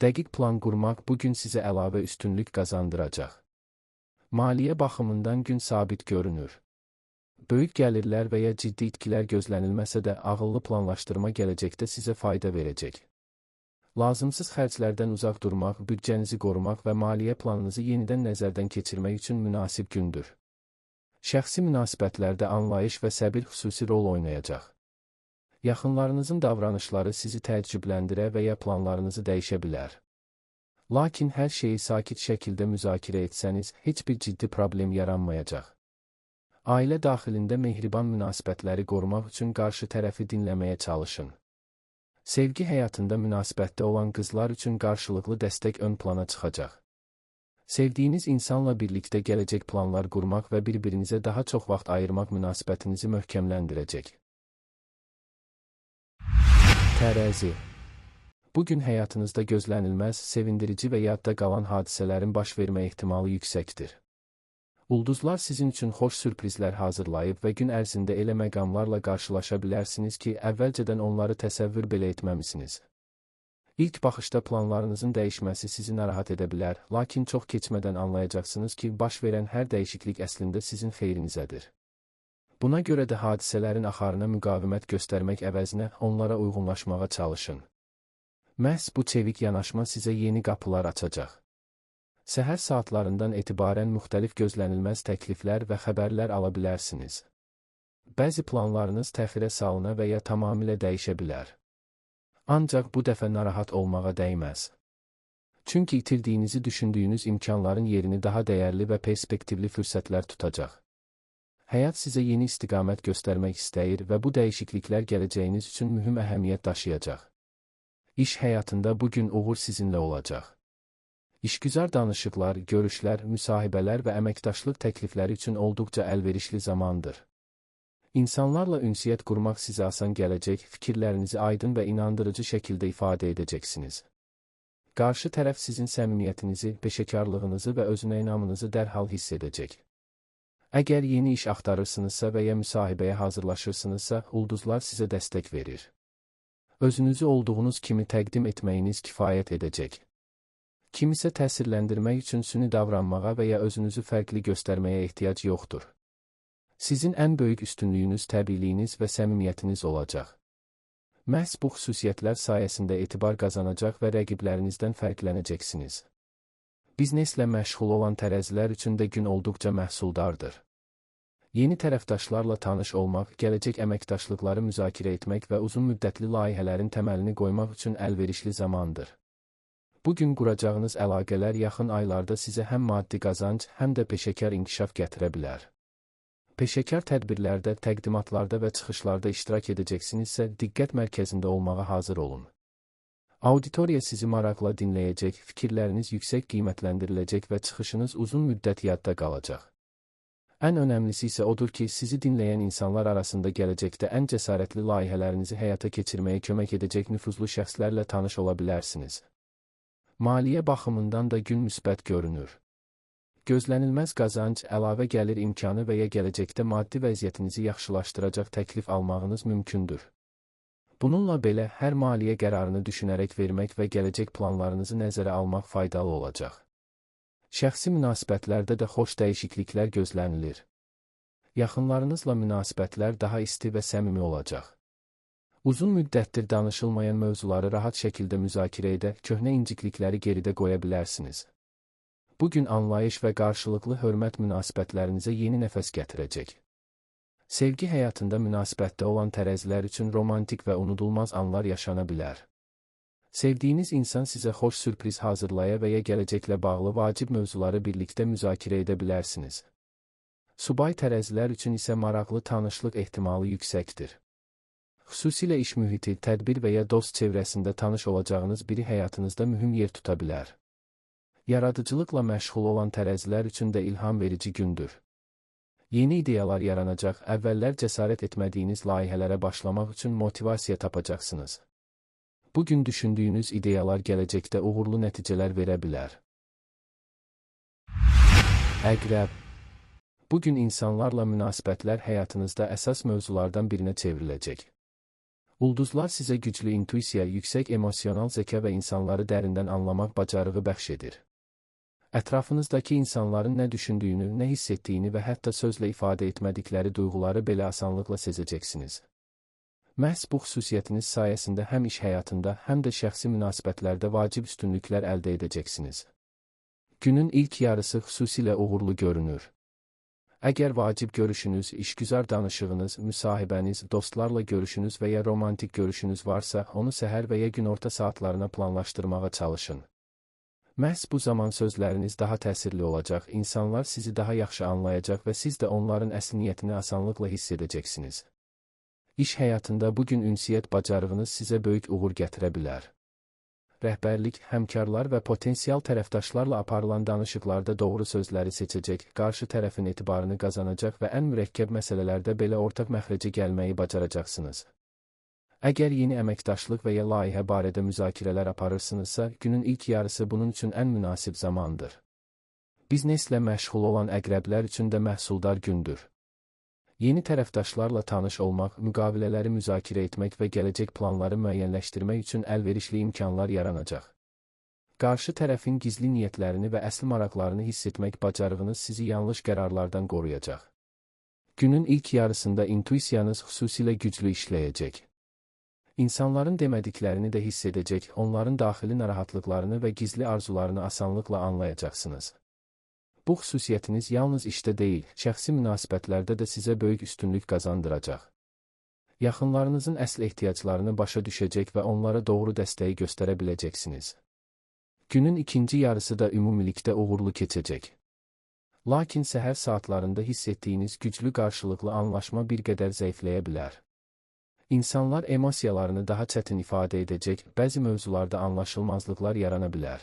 Dəqiq plan qurmaq bu gün sizə əlavə üstünlük qazandıracaq. Maliyyə baxımından gün sabit görünür. Böyük gəlirlər və ya ciddi itkilər gözlənilməsə də, ağıllı planlaşdırma gələcəkdə sizə fayda verəcək. Lazımsız xərclərdən uzaq durmaq, büdcənizi qorumaq və maliyyə planınızı yenidən nəzərdən keçirmək üçün münasib gündür. Şəxsi münasibətlərdə anlayış və səbir xüsusi rol oynayacaq. Yaxınlarınızın davranışları sizi təəccübləndirə və ya planlarınızı dəyişə bilər. Lakin hər şeyi sakit şəkildə müzakirə etsəniz, heç bir ciddi problem yaranmayacaq. Ailə daxilində mehriban münasibətləri qorumaq üçün qarşı tərəfi dinləməyə çalışın. Sevgi həyatında münasibətdə olan qızlar üçün qarşılıqlı dəstək ön plana çıxacaq. Sevdiyiniz insanla birlikdə gələcək planlar qurmaq və bir-birinizə daha çox vaxt ayırmaq münasibətinizi möhkəmləndirəcək. Tərəzi. Bu gün həyatınızda gözlənilməz, sevindirici və yadda qalan hadisələrin baş vermə ehtimalı yüksəkdir. Ulduzlar sizin üçün xoş sürprizlər hazırlayıb və gün ərzində elə məqamlarla qarşılaşa bilərsiniz ki, əvvəlcədən onları təsəvvür belə etməmisiniz. İlk baxışda planlarınızın dəyişməsi sizi narahat edə bilər, lakin çox keçmədən anlayacaqsınız ki, baş verən hər dəyişiklik əslində sizin xeyrinizədir. Buna görə də hadisələrin axarına müqavimət göstərmək əvəzinə onlara uyğunlaşmağa çalışın. Məhz bu çevik yanaşma sizə yeni qapılar açacaq. Səhər saatlarından etibarən müxtəlif gözlənilməz təkliflər və xəbərlər ala bilərsiniz. Bəzi planlarınız təxirə salına və ya tamamilə dəyişə bilər. Ancaq bu dəfə narahat olmağa dəyməz. Çünki itirdiyinizi düşündüyünüz imkanların yerini daha dəyərli və perspektivli fürsətlər tutacaq. Həyat sizə yeni istiqamət göstərmək istəyir və bu dəyişikliklər gələcəyiniz üçün mühüm əhəmiyyət daşıyacaq. İş həyatında bu gün uğur sizinlə olacaq. İşgüzar danışıqlar, görüşlər, müsahibələr və əməkdaşlıq təklifləri üçün olduqca əlverişli zamandır. İnsanlarla ünsiyyət qurmaq sizə asan gələcək, fikirlərinizi aydın və inandırıcı şəkildə ifadə edəcəksiniz. Qarşı tərəf sizin səmimiyyətinizi, peşəkarlığınızı və özünə inamınızı dərhal hiss edəcək. Əgər yeni iş axtarırsınızsa və ya müsahibəyə hazırlaşırsınızsa, ulduzlar sizə dəstək verir. Özünüzü olduğunuz kimi təqdim etməyiniz kifayət edəcək. Kimisə təsirləndirmək üçün süni davranmağa və ya özünüzü fərqli göstərməyə ehtiyac yoxdur. Sizin ən böyük üstünlüyünüz təbiiliyiniz və səmimiyyətiniz olacaq. Məhz bu xüsusiyyətlər sayəsində etibar qazanacaq və rəqiblərinizdən fərqlənəcəksiniz. Bizneslə məşğul olan tərəzilər üçün də gün olduqca məhsuldardır. Yeni tərəfdaşlarla tanış olmaq, gələcək əməkdaşlıqları müzakirə etmək və uzun müddətli layihələrin təməlini qoymaq üçün əlverişli zamandır. Bu gün quracağınız əlaqələr yaxın aylarda sizə həm maddi qazanc, həm də peşəkar inkişaf gətirə bilər. Peşəkar tədbirlərdə, təqdimatlarda və çıxışlarda iştirak edəcəksinizsə, diqqət mərkəzində olmağa hazır olun. Auditoriya sizi maraqla dinləyəcək, fikirləriniz yüksək qiymətləndiriləcək və çıxışınız uzun müddət yadda qalacaq. Ən önəmlisi isə odur ki, sizi dinləyən insanlar arasında gələcəkdə ən cəsarətli layihələrinizi həyata keçirməyə kömək edəcək nüfuzlu şəxslərlə tanış ola bilərsiniz. Maliyyə baxımından da gün müsbət görünür. Gözlənilməz qazanc, əlavə gəlir imkanı və ya gələcəkdə maddi vəziyyətinizi yaxşılaşdıracaq təklif almağınız mümkündür. Bununla belə, hər maliyyə qərarını düşünərək vermək və gələcək planlarınızı nəzərə almaq faydalı olacaq. Şəxsi münasibətlərdə də xoş dəyişikliklər gözlənilir. Yaxınlarınızla münasibətlər daha isti və səmimi olacaq. Uzun müddətdir danışılmayan mövzuları rahat şəkildə müzakirə edə, köhnə inciklikləri geridə qoya bilərsiniz. Bu gün anlayış və qarşılıqlı hörmət münasibətlərinizə yeni nəfəs gətirəcək. Sevgi həyatında münasibətdə olan tərəzilər üçün romantik və unudulmaz anlar yaşana bilər. Sevdiyiniz insan sizə xoş sürpriz hazırlaya və ya gələcəklə bağlı vacib mövzuları birlikdə müzakirə edə bilərsiniz. Subay tərəzilər üçün isə maraqlı tanışlıq ehtimalı yüksəkdir. Xüsusilə iş mühiti, tədbir və ya dost çevrəsində tanış olacağınız biri həyatınızda mühüm yer tuta bilər. Yaradıcılıqla məşğul olan tərəzilər üçün də ilham verici gündür. Yeni ideyalar yaranacaq, əvvəllər cəsarət etmədiyiniz layihələrə başlamaq üçün motivasiya tapacaqsınız. Bu gün düşündüyünüz ideyalar gələcəkdə uğurlu nəticələr verə bilər. Əqrəb. Bu gün insanlarla münasibətlər həyatınızda əsas mövzulardan birinə çevriləcək. Ulduzlar sizə güclü intuisiya, yüksək emosional zəka və insanları dərindən anlamaq bacarığı bəxş edir. Ətrafınızdakı insanların nə düşündüyünü, nə hiss etdiyini və hətta sözlə ifadə etmədikləri duyğuları belə asanlıqla sezəcəksiniz. Məhz bu xüsusiyyətiniz sayəsində həm iş həyatında, həm də şəxsi münasibətlərdə vacib üstünlüklər əldə edəcəksiniz. Günün ilk yarısı xüsusilə uğurlu görünür. Əgər vacib görüşünüz, işgüzar danışığınız, müsahibəniz, dostlarla görüşünüz və ya romantik görüşünüz varsa, onu səhər və ya günorta saatlarına planlaşdırmağa çalışın. Məhz bu zaman sözləriniz daha təsirli olacaq, insanlar sizi daha yaxşı anlayacaq və siz də onların əsl niyyətini asanlıqla hiss edəcəksiniz. İş həyatında bu gün ünsiyyət bacarığınız sizə böyük uğur gətirə bilər. Rəhbərlik, həmkarlar və potensial tərəfdaşlarla aparılan danışıqlarda doğru sözləri seçəcək, qarşı tərəfin etibarını qazanacaq və ən mürəkkəb məsələlərdə belə ortaq məxrəcə gəlməyi bacaracaqsınız. Əgər yeni əməkdaşlıq və ya layihə barədə müzakirələr aparırsınızsa, günün ilk yarısı bunun üçün ən münasib zamandır. Bizneslə məşğul olan əqrəblər üçün də məhsuldar gündür. Yeni tərəfdaşlarla tanış olmaq, müqavilələri müzakirə etmək və gələcək planları müəyyənləşdirmək üçün əlverişli imkanlar yaranacaq. Qarşı tərəfin gizli niyyətlərini və əsl maraqlarını hiss etmək bacarığınız sizi yanlış qərarlardan qoruyacaq. Günün ilk yarısında intuisiyanız xüsusilə güclü işləyəcək. İnsanların demədiklərini də hiss edəcək, onların daxili narahatlıqlarını və gizli arzularını asanlıqla anlayacaqsınız. Bu xüsusiyyətiniz yalnız işdə deyil, şəxsi münasibətlərdə də sizə böyük üstünlük qazandıracaq. Yaxınlarınızın əsl ehtiyaclarını başa düşəcək və onlara doğru dəstəyi göstərə biləcəksiniz. Günün ikinci yarısı da ümumilikdə uğurlu keçəcək. Lakin səhər saatlarında hiss etdiyiniz güclü qarşılıqlı anlaşma bir qədər zəifləyə bilər. İnsanlar emosiyalarını daha çətin ifadə edəcək, bəzi mövzularda anlaşılmazlıqlar yarana bilər.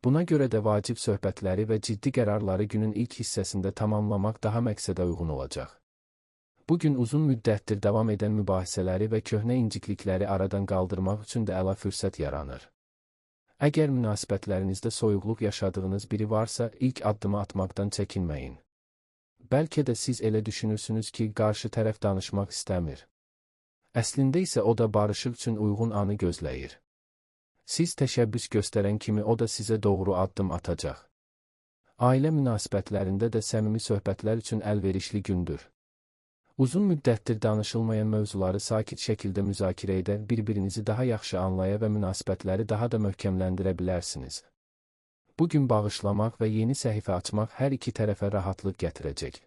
Buna görə də vacib söhbətləri və ciddi qərarları günün ilk hissəsində tamamlamaq daha məqsədə uyğun olacaq. Bu gün uzun müddətdir davam edən mübahisələri və köhnə inciklikləri aradan qaldırmaq üçün də əla fürsət yaranır. Əgər münasibətlərinizdə soyuqluq yaşadığınız biri varsa, ilk addımı atmaqdan çəkinməyin. Bəlkə də siz elə düşünürsünüz ki, qarşı tərəf danışmaq istəmir. Əslində isə o da barışıq üçün uyğun anı gözləyir. Siz təşəbbüs göstərən kimi o da sizə doğru addım atacaq. Ailə münasibətlərində də səmimi söhbətlər üçün əlverişli gündür. Uzun müddətdir danışılmayan mövzuları sakit şəkildə müzakirə edə, bir-birinizi daha yaxşı anlaya və münasibətləri daha da möhkəmləndirə bilərsiniz. Bu gün bağışlamaq və yeni səhifə açmaq hər iki tərəfə rahatlıq gətirəcək.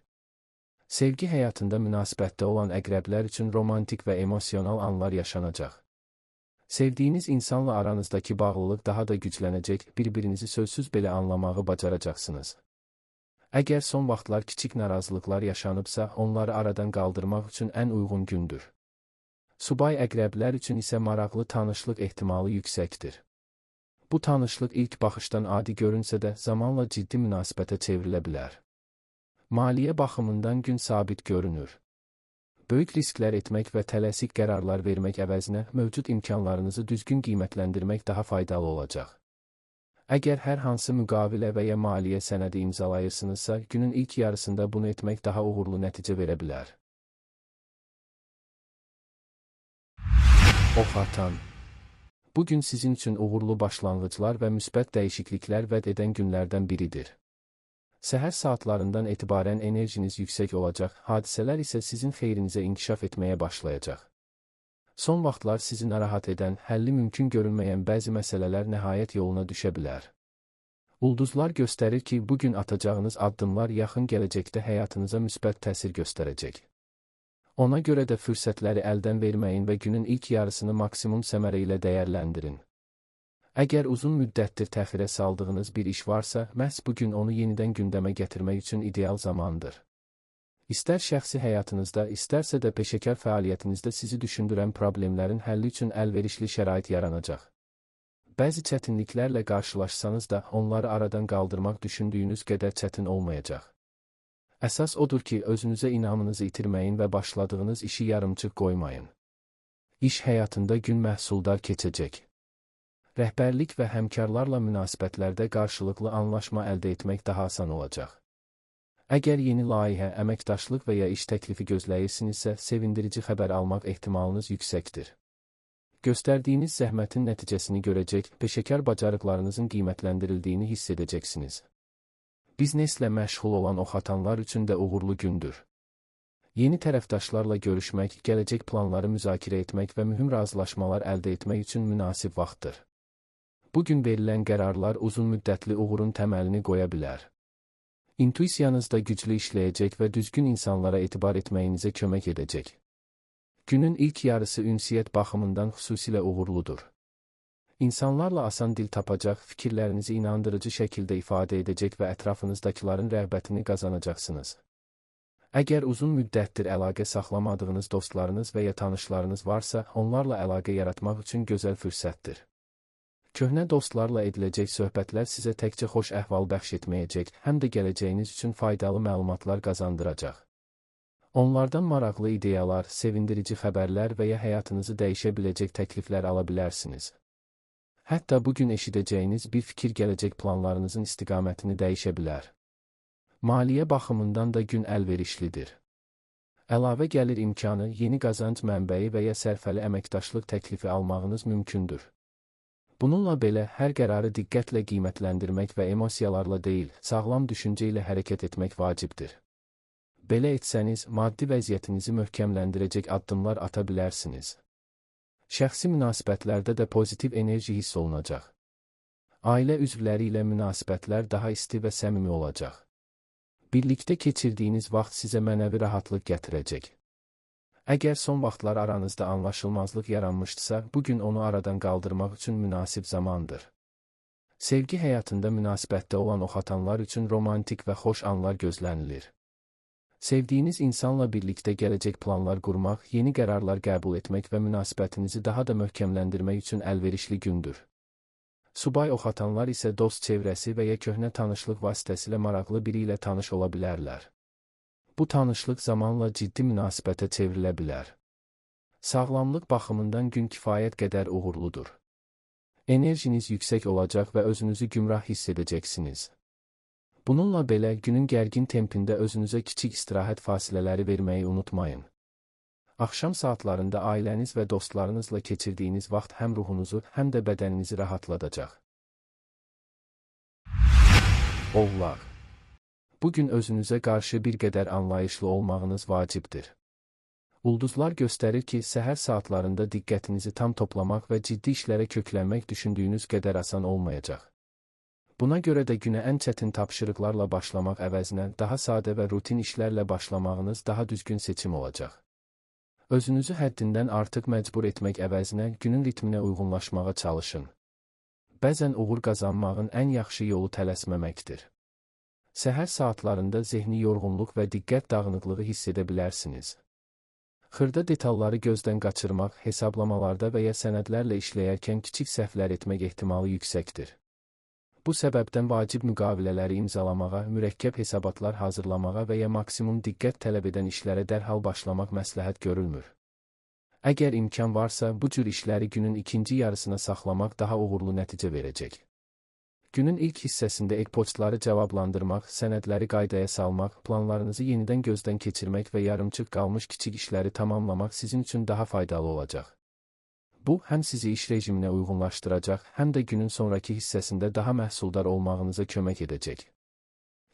Sevgi həyatında münasibətdə olan əqrəblər üçün romantik və emosional anlar yaşanacaq. Sevdiyiniz insanla aranızdakı bağlılıq daha da güclənəcək, bir-birinizi sözsüz belə anlamağı bacaracaqsınız. Əgər son vaxtlar kiçik narazılıqlar yaşanıbsa, onları aradan qaldırmaq üçün ən uyğun gündür. Subay əqrəblər üçün isə maraqlı tanışlıq ehtimalı yüksəkdir. Bu tanışlıq ilk baxışdan adi görünsə də, zamanla ciddi münasibətə çevrilə bilər. Maliyyə baxımından gün sabit görünür. Böyük risklər etmək və tələsik qərarlar vermək əvəzinə mövcud imkanlarınızı düzgün qiymətləndirmək daha faydalı olacaq. Əgər hər hansı müqavilə və ya maliyyə sənədi imzalayırsınızsa, günün ilk yarısında bunu etmək daha uğurlu nəticə verə bilər. Ox atan. Bu gün sizin üçün uğurlu başlanğıclar və müsbət dəyişikliklər vəd edən günlərdən biridir. Səhər saatlarından etibarən enerjiniz yüksək olacaq, hadisələr isə sizin xeyrinizə inkişaf etməyə başlayacaq. Son vaxtlar sizi narahat edən, həlli mümkün görünməyən bəzi məsələlər nəhayət yoluna düşə bilər. Ulduzlar göstərir ki, bugün atacağınız addımlar yaxın gələcəkdə həyatınıza müsbət təsir göstərəcək. Ona görə də fürsətləri əldən verməyin və günün ilk yarısını maksimum səmərə ilə dəyərləndirin. Əgər uzun müddətdir təxirə saldığınız bir iş varsa, məhz bugün onu yenidən gündəmə gətirmək üçün ideal zamandır. İstər şəxsi həyatınızda, istərsə də peşəkar fəaliyyətinizdə sizi düşündürən problemlərin həlli üçün əlverişli şərait yaranacaq. Bəzi çətinliklərlə qarşılaşsanız da, onları aradan qaldırmaq düşündüyünüz qədər çətin olmayacaq. Əsas odur ki, özünüzə inamınızı itirməyin və başladığınız işi yarımçıq qoymayın. İş həyatında gün məhsuldar keçəcək. Rəhbərlik və həmkarlarla münasibətlərdə qarşılıqlı anlaşma əldə etmək daha asan olacaq. Əgər yeni layihə, əməkdaşlıq və ya iş təklifi gözləyirsinizsə, sevindirici xəbər almaq ehtimalınız yüksəkdir. Göstərdiyiniz zəhmətin nəticəsini görəcək, peşəkar bacarıqlarınızın qiymətləndirildiyini hiss edəcəksiniz. Bizneslə məşğul olan oxatanlar üçün də uğurlu gündür. Yeni tərəfdaşlarla görüşmək, gələcək planları müzakirə etmək və mühüm razılaşmalar əldə etmək üçün münasib vaxtdır. Bugün verilən qərarlar uzun müddətli uğurun təməlini qoya bilər. İntuisiyanız da güclü işləyəcək və düzgün insanlara etibar etməyinizə kömək edəcək. Günün ilk yarısı ünsiyyət baxımından xüsusilə uğurludur. İnsanlarla asan dil tapacaq, fikirlərinizi inandırıcı şəkildə ifadə edəcək və ətrafınızdakıların rəğbətini qazanacaqsınız. Əgər uzun müddətdir əlaqə saxlamadığınız dostlarınız və ya tanışlarınız varsa, onlarla əlaqə yaratmaq üçün gözəl fürsətdir. Köhnə dostlarla ediləcək söhbətlər sizə təkcə xoş əhval bəxş etməyəcək, həm də gələcəyiniz üçün faydalı məlumatlar qazandıracaq. Onlardan maraqlı ideyalar, sevindirici xəbərlər və ya həyatınızı dəyişə biləcək təkliflər ala bilərsiniz. Hətta bugün eşidəcəyiniz bir fikir gələcək planlarınızın istiqamətini dəyişə bilər. Maliyyə baxımından da gün əlverişlidir. Əlavə gəlir imkanı, yeni qazanc mənbəyi və ya sərfəli əməkdaşlıq təklifi almağınız mümkündür. Bununla belə, hər qərarı diqqətlə qiymətləndirmək və emosiyalarla deyil, sağlam düşüncə ilə hərəkət etmək vacibdir. Belə etsəniz, maddi vəziyyətinizi möhkəmləndirəcək addımlar ata bilərsiniz. Şəxsi münasibətlərdə də pozitiv enerji hiss olunacaq. Ailə üzvləri ilə münasibətlər daha isti və səmimi olacaq. Birlikdə keçirdiyiniz vaxt sizə mənəvi rahatlıq gətirəcək. Əgər son vaxtlar aranızda anlaşılmazlıq yaranmışdısa, bugün onu aradan qaldırmaq üçün münasib zamandır. Sevgi həyatında münasibətdə olan oxatanlar üçün romantik və xoş anlar gözlənilir. Sevdiyiniz insanla birlikdə gələcək planlar qurmaq, yeni qərarlar qəbul etmək və münasibətinizi daha da möhkəmləndirmək üçün əlverişli gündür. Subay oxatanlar isə dost çevrəsi və ya köhnə tanışlıq vasitəsilə maraqlı biri ilə tanış ola bilərlər. Bu tanışlıq zamanla ciddi münasibətə çevrilə bilər. Sağlamlıq baxımından gün kifayət qədər uğurludur. Enerjiniz yüksək olacaq və özünüzü gümrah hiss edəcəksiniz. Bununla belə, günün gərgin tempində özünüzə kiçik istirahət fasilələri verməyi unutmayın. Axşam saatlarında ailəniz və dostlarınızla keçirdiyiniz vaxt həm ruhunuzu, həm də bədəninizi rahatladacaq. Oğlaq. Bugün özünüzə qarşı bir qədər anlayışlı olmağınız vacibdir. Ulduzlar göstərir ki, səhər saatlarında diqqətinizi tam toplamaq və ciddi işlərə köklənmək düşündüyünüz qədər asan olmayacaq. Buna görə də günə ən çətin tapşırıqlarla başlamaq əvəzinə daha sadə və rutin işlərlə başlamağınız daha düzgün seçim olacaq. Özünüzü həddindən artıq məcbur etmək əvəzinə günün ritminə uyğunlaşmağa çalışın. Bəzən uğur qazanmağın ən yaxşı yolu tələsməməkdir. Səhər saatlarında zehni yorğunluq və diqqət dağınıqlığı hiss edə bilərsiniz. Xırda detalları gözdən qaçırmaq, hesablamalarda və ya sənədlərlə işləyərkən kiçik səhvlər etmək ehtimalı yüksəkdir. Bu səbəbdən vacib müqavilələri imzalamağa, mürəkkəb hesabatlar hazırlamağa və ya maksimum diqqət tələb edən işlərə dərhal başlamaq məsləhət görülmür. Əgər imkan varsa, bu cür işləri günün ikinci yarısına saxlamaq daha uğurlu nəticə verəcək. Günün ilk hissəsində e-postları cavablandırmaq, sənədləri qaydaya salmaq, planlarınızı yenidən gözdən keçirmək və yarımçıq qalmış kiçik işləri tamamlamaq sizin üçün daha faydalı olacaq. Bu, həm sizi iş rejiminə uyğunlaşdıracaq, həm də günün sonrakı hissəsində daha məhsuldar olmağınıza kömək edəcək.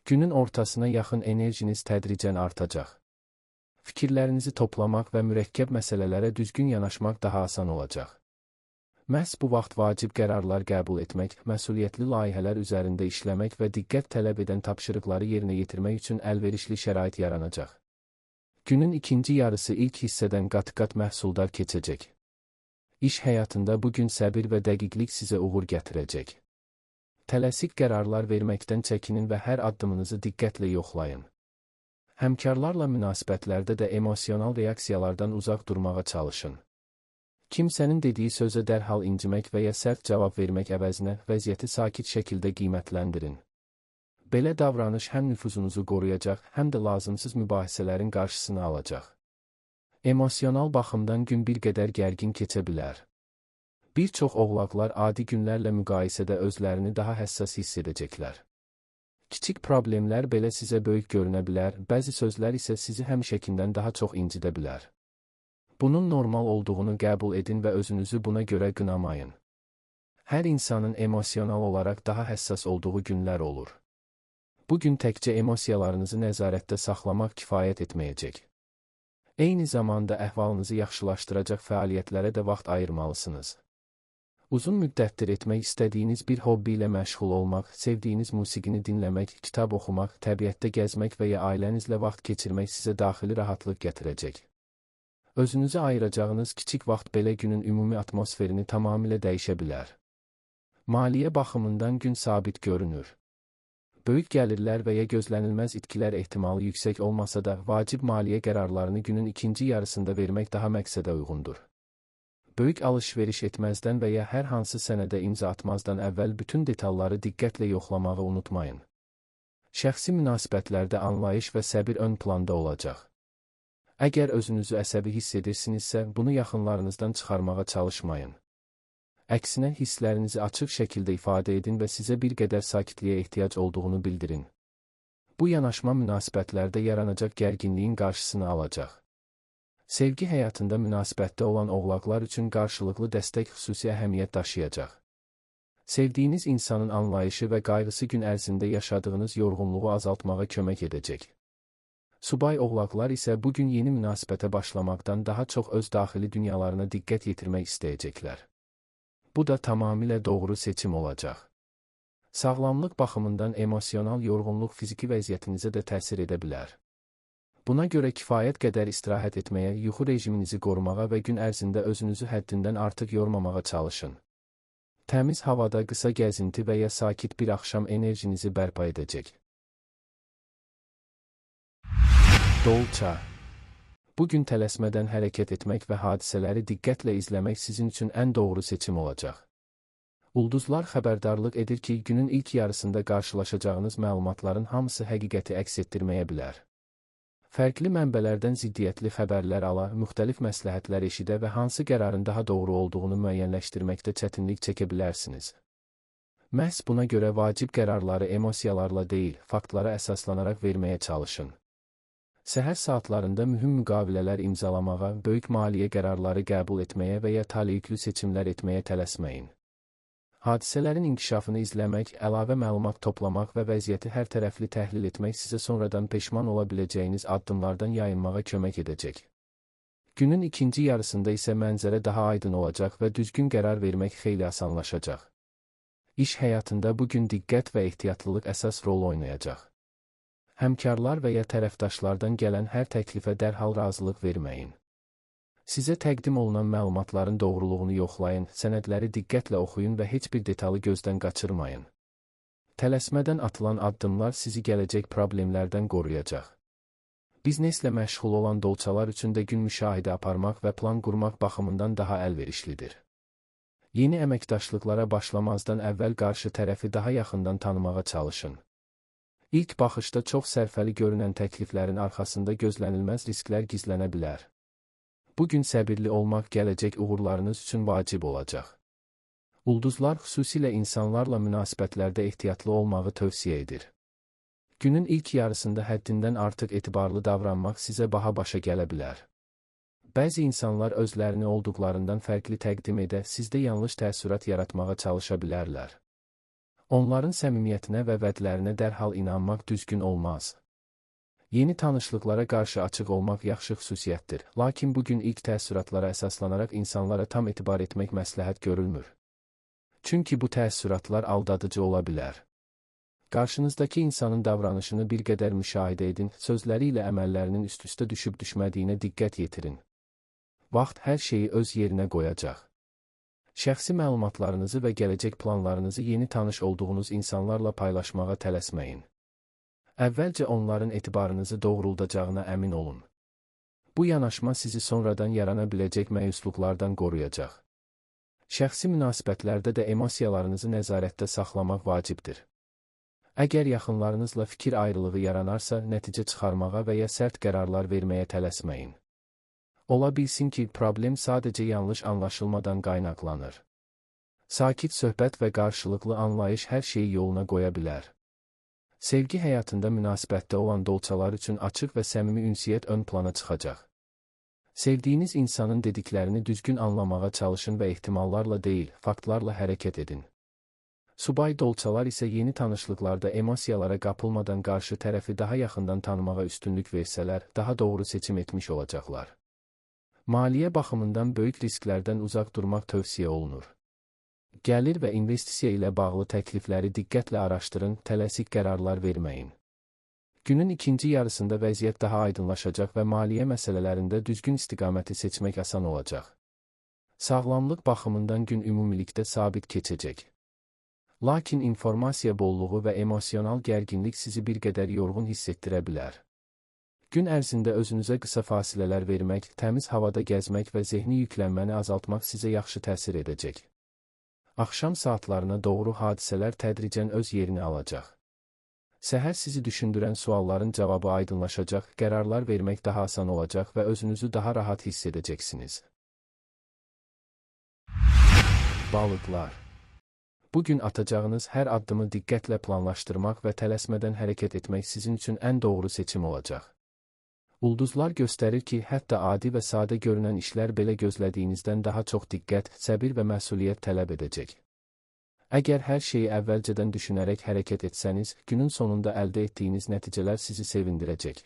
Günün ortasına yaxın enerjiniz tədricən artacaq. Fikirlərinizi toplamaq və mürəkkəb məsələlərə düzgün yanaşmaq daha asan olacaq. Məhz bu vaxt vacib qərarlar qəbul etmək, məsuliyyətli layihələr üzərində işləmək və diqqət tələb edən tapşırıqları yerinə yetirmək üçün əlverişli şərait yaranacaq. Günün ikinci yarısı ilk hissədən qat-qat məhsuldar keçəcək. İş həyatında bugün səbir və dəqiqlik sizə uğur gətirəcək. Tələsik qərarlar verməkdən çəkinin və hər addımınızı diqqətlə yoxlayın. Həmkarlarla münasibətlərdə də emosional reaksiyalardan uzaq durmağa çalışın. Kimsənin dediyi sözə dərhal incimək və ya sərt cavab vermək əvəzinə vəziyyəti sakit şəkildə qiymətləndirin. Belə davranış həm nüfuzunuzu qoruyacaq, həm də lazımsız mübahisələrin qarşısını alacaq. Emosional baxımdan gün bir qədər gərgin keçə bilər. Bir çox oğlaqlar adi günlərlə müqayisədə özlərini daha həssas hiss edəcəklər. Kiçik problemlər belə sizə böyük görünə bilər, bəzi sözlər isə sizi həmişəkindən daha çox incidə bilər. Bunun normal olduğunu qəbul edin və özünüzü buna görə qınamayın. Hər insanın emosional olaraq daha həssas olduğu günlər olur. Bugün təkcə emosiyalarınızı nəzarətdə saxlamaq kifayət etməyəcək. Eyni zamanda əhvalınızı yaxşılaşdıracaq fəaliyyətlərə də vaxt ayırmalısınız. Uzun müddətdir etmək istədiyiniz bir hobbi ilə məşğul olmaq, sevdiyiniz musiqini dinləmək, kitab oxumaq, təbiətdə gəzmək və ya ailənizlə vaxt keçirmək sizə daxili rahatlıq gətirəcək. Özünüzə ayıracağınız kiçik vaxt belə günün ümumi atmosferini tamamilə dəyişə bilər. Maliyyə baxımından gün sabit görünür. Böyük gəlirlər və ya gözlənilməz itkilər ehtimalı yüksək olmasa da, vacib maliyyə qərarlarını günün ikinci yarısında vermək daha məqsədə uyğundur. Böyük alış-veriş etməzdən və ya hər hansı sənədə imza atmazdan əvvəl bütün detalları diqqətlə yoxlamağı unutmayın. Şəxsi münasibətlərdə anlayış və səbir ön planda olacaq. Əgər özünüzü əsəbi hiss edirsinizsə, bunu yaxınlarınızdan çıxarmağa çalışmayın. Əksinə, hisslərinizi açıq şəkildə ifadə edin və sizə bir qədər sakitliyə ehtiyac olduğunu bildirin. Bu yanaşma münasibətlərdə yaranacaq gərginliyin qarşısını alacaq. Sevgi həyatında münasibətdə olan oğlaqlar üçün qarşılıqlı dəstək xüsusi əhəmiyyət daşıyacaq. Sevdiyiniz insanın anlayışı və qayğısı gün ərzində yaşadığınız yorğunluğu azaltmağa kömək edəcək. Subay oğlaqlar isə bu gün yeni münasibətə başlamaqdan daha çox öz daxili dünyalarına diqqət yetirmək istəyəcəklər. Bu da tamamilə doğru seçim olacaq. Sağlamlıq baxımından emosional yorğunluq fiziki vəziyyətinizə də təsir edə bilər. Buna görə kifayət qədər istirahət etməyə, yuxu rejiminizi qorumağa və gün ərzində özünüzü həddindən artıq yormamağa çalışın. Təmiz havada qısa gəzinti və ya sakit bir axşam enerjinizi bərpa edəcək. Dolça. Bu gün tələsmədən hərəkət etmək və hadisələri diqqətlə izləmək sizin üçün ən doğru seçim olacaq. Ulduzlar xəbərdarlıq edir ki, günün ilk yarısında qarşılaşacağınız məlumatların hamısı həqiqəti əks etdirməyə bilər. Fərqli mənbələrdən ziddiyyətli xəbərlər ala, müxtəlif məsləhətlər eşidə və hansı qərarın daha doğru olduğunu müəyyənləşdirməkdə çətinlik çəkə bilərsiniz. Məhz buna görə vacib qərarları emosiyalarla deyil, faktlara əsaslanaraq verməyə çalışın. Səhər saatlarında mühüm müqavilələr imzalamağa, böyük maliyyə qərarları qəbul etməyə və ya taleyüklü seçimlər etməyə tələsməyin. Hadisələrin inkişafını izləmək, əlavə məlumat toplamaq və vəziyyəti hər tərəfli təhlil etmək sizə sonradan peşman ola biləcəyiniz addımlardan yayınmağa kömək edəcək. Günün ikinci yarısında isə mənzərə daha aydın olacaq və düzgün qərar vermək xeyli asanlaşacaq. İş həyatında bu gün diqqət və ehtiyatlılıq əsas rol oynayacaq. Həmkarlar və ya tərəfdaşlardan gələn hər təklifə dərhal razılıq verməyin. Sizə təqdim olunan məlumatların doğruluğunu yoxlayın, sənədləri diqqətlə oxuyun və heç bir detalı gözdən qaçırmayın. Tələsmədən atılan addımlar sizi gələcək problemlərdən qoruyacaq. Bizneslə məşğul olan dolçalar üçün də gün müşahidə aparmaq və plan qurmaq baxımından daha əlverişlidir. Yeni əməkdaşlıqlara başlamazdan əvvəl qarşı tərəfi daha yaxından tanımağa çalışın. İlk baxışda çox sərfəli görünən təkliflərin arxasında gözlənilməz risklər gizlənə bilər. Bu gün səbirli olmaq gələcək uğurlarınız üçün vacib olacaq. Ulduzlar xüsusilə insanlarla münasibətlərdə ehtiyatlı olmağı tövsiyə edir. Günün ilk yarısında həddindən artıq etibarlı davranmaq sizə baha başa gələ bilər. Bəzi insanlar özlərini olduqlarından fərqli təqdim edə, sizdə yanlış təəssürat yaratmağa çalışa bilərlər. Onların səmimiyyətinə və vədlərinə dərhal inanmaq düzgün olmaz. Yeni tanışlıqlara qarşı açıq olmaq yaxşı xüsusiyyətdir, lakin bugün ilk təəssüratlara əsaslanaraq insanlara tam etibar etmək məsləhət görülmür. Çünki bu təəssüratlar aldadıcı ola bilər. Qarşınızdakı insanın davranışını bir qədər müşahidə edin, sözləri ilə əməllərinin üst-üstə düşüb düşmədiyinə diqqət yetirin. Vaxt hər şeyi öz yerinə qoyacaq. Şəxsi məlumatlarınızı və gələcək planlarınızı yeni tanış olduğunuz insanlarla paylaşmağa tələsməyin. Əvvəlcə onların etibarınızı doğruldacağına əmin olun. Bu yanaşma sizi sonradan yarana biləcək məyusluqlardan qoruyacaq. Şəxsi münasibətlərdə də emosiyalarınızı nəzarətdə saxlamaq vacibdir. Əgər yaxınlarınızla fikir ayrılığı yaranarsa, nəticə çıxarmağa və ya sərt qərarlar verməyə tələsməyin. Ola bilsin ki, problem sadəcə yanlış anlaşılmadan qaynaqlanır. Sakit söhbət və qarşılıqlı anlayış hər şeyi yoluna qoya bilər. Sevgi həyatında münasibətdə olan dolçalar üçün açıq və səmimi ünsiyyət ön plana çıxacaq. Sevdiyiniz insanın dediklərini düzgün anlamağa çalışın və ehtimallarla deyil, faktlarla hərəkət edin. Subay dolçalar isə yeni tanışlıqlarda emosiyalara qapılmadan qarşı tərəfi daha yaxından tanımağa üstünlük versələr, daha doğru seçim etmiş olacaqlar. Maliyyə baxımından böyük risklərdən uzaq durmaq tövsiyə olunur. Gəlir və investisiya ilə bağlı təklifləri diqqətlə araşdırın, tələsik qərarlar verməyin. Günün ikinci yarısında vəziyyət daha aydınlaşacaq və maliyyə məsələlərində düzgün istiqaməti seçmək asan olacaq. Sağlamlıq baxımından gün ümumilikdə sabit keçəcək. Lakin informasiya bolluğu və emosional gərginlik sizi bir qədər yorğun hiss etdirə bilər. Gün ərzində özünüzə qısa fasilələr vermək, təmiz havada gəzmək və zehni yüklənməni azaltmaq sizə yaxşı təsir edəcək. Axşam saatlarına doğru hadisələr tədricən öz yerini alacaq. Səhər sizi düşündürən sualların cavabı aydınlaşacaq, qərarlar vermək daha asan olacaq və özünüzü daha rahat hiss edəcəksiniz. Balıqlar. Bugün atacağınız hər addımı diqqətlə planlaşdırmaq və tələsmədən hərəkət etmək sizin üçün ən doğru seçim olacaq. Ulduzlar göstərir ki, hətta adi və sadə görünən işlər belə gözlədiyinizdən daha çox diqqət, səbir və məsuliyyət tələb edəcək. Əgər hər şeyi əvvəlcədən düşünərək hərəkət etsəniz, günün sonunda əldə etdiyiniz nəticələr sizi sevindirəcək.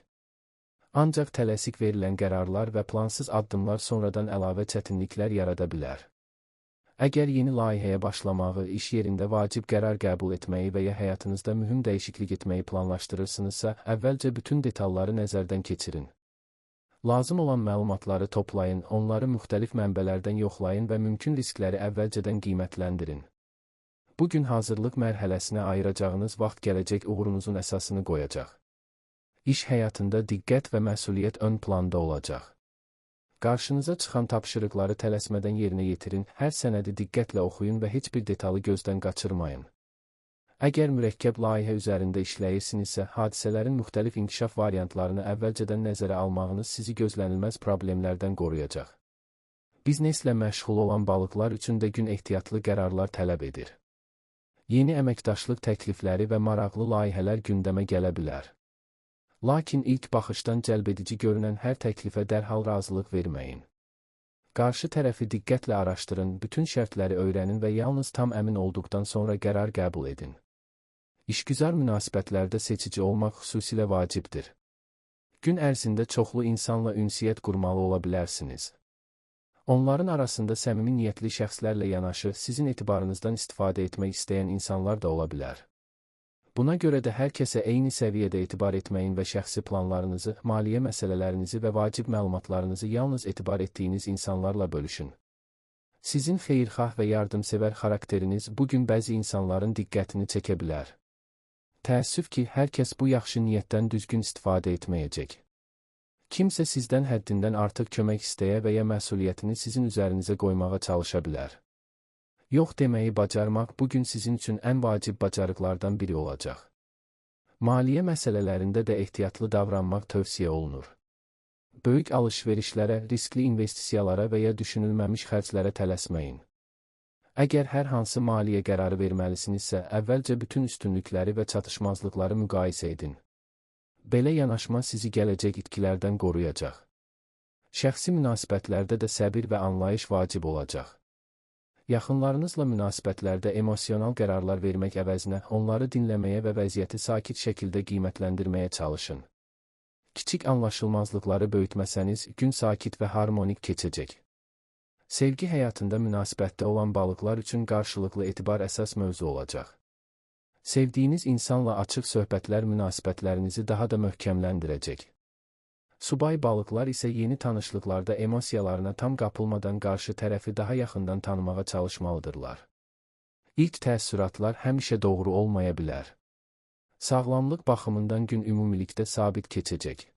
Ancaq tələsik verilən qərarlar və plansız addımlar sonradan əlavə çətinliklər yarada bilər. Əgər yeni layihəyə başlamağı, iş yerində vacib qərar qəbul etməyi və ya həyatınızda mühüm dəyişiklik etməyi planlaşdırırsınızsa, əvvəlcə bütün detalları nəzərdən keçirin. Lazım olan məlumatları toplayın, onları müxtəlif mənbələrdən yoxlayın və mümkün riskləri əvvəlcədən qiymətləndirin. Bu gün hazırlıq mərhələsinə ayıracağınız vaxt gələcək uğurunuzun əsasını qoyacaq. İş həyatında diqqət və məsuliyyət ön planda olacaq. Qarşınıza çıxan tapşırıqları tələsmədən yerinə yetirin, hər sənədi diqqətlə oxuyun və heç bir detalı gözdən qaçırmayın. Əgər mürəkkəb layihə üzərində işləyirsinizsə, hadisələrin müxtəlif inkişaf variantlarını əvvəlcədən nəzərə almağınız sizi gözlənilməz problemlərdən qoruyacaq. Bizneslə məşğul olan balıqlar üçün də gün ehtiyatlı qərarlar tələb edir. Yeni əməkdaşlıq təklifləri və maraqlı layihələr gündəmə gələ bilər. Lakin ilk baxışdan cəlbedici görünən hər təklifə dərhal razılıq verməyin. Qarşı tərəfi diqqətlə araşdırın, bütün şərtləri öyrənin və yalnız tam əmin olduqdan sonra qərar qəbul edin. İşgüzar münasibətlərdə seçici olmaq xüsusilə vacibdir. Gün ərzində çoxlu insanla ünsiyyət qurmalı ola bilərsiniz. Onların arasında səmimi niyyətli şəxslərlə yanaşı sizin etibarınızdan istifadə etmək istəyən insanlar da ola bilər. Buna görə də hər kəsə eyni səviyyədə etibar etməyin və şəxsi planlarınızı, maliyyə məsələlərinizi və vacib məlumatlarınızı yalnız etibar etdiyiniz insanlarla bölüşün. Sizin xeyirxah və yardımsevər xarakteriniz bugün bəzi insanların diqqətini çəkə bilər. Təəssüf ki, hər kəs bu yaxşı niyyətdən düzgün istifadə etməyəcək. Kimsə sizdən həddindən artıq kömək istəyə və ya məsuliyyətini sizin üzərinizə qoymağa çalışa bilər. Yox deməyi bacarmaq bugün sizin üçün ən vacib bacarıqlardan biri olacaq. Maliyyə məsələlərində də ehtiyatlı davranmaq tövsiyə olunur. Böyük alış-verişlərə, riskli investisiyalara və ya düşünülməmiş xərclərə tələsməyin. Əgər hər hansı maliyyə qərarı verməlisinizsə, əvvəlcə bütün üstünlükləri və çatışmazlıqları müqayisə edin. Belə yanaşma sizi gələcək itkilərdən qoruyacaq. Şəxsi münasibətlərdə də səbir və anlayış vacib olacaq. Yaxınlarınızla münasibətlərdə emosional qərarlar vermək əvəzinə onları dinləməyə və vəziyyəti sakit şəkildə qiymətləndirməyə çalışın. Kiçik anlaşılmazlıqları böyütməsəniz, gün sakit və harmonik keçəcək. Sevgi həyatında münasibətdə olan balıqlar üçün qarşılıqlı etibar əsas mövzu olacaq. Sevdiyiniz insanla açıq söhbətlər münasibətlərinizi daha da möhkəmləndirəcək. Subay balıqlar isə yeni tanışlıqlarda emosiyalarına tam qapılmadan qarşı tərəfi daha yaxından tanımağa çalışmalıdırlar. İlk təəssüratlar həmişə doğru olmaya bilər. Sağlamlıq baxımından gün ümumilikdə sabit keçəcək.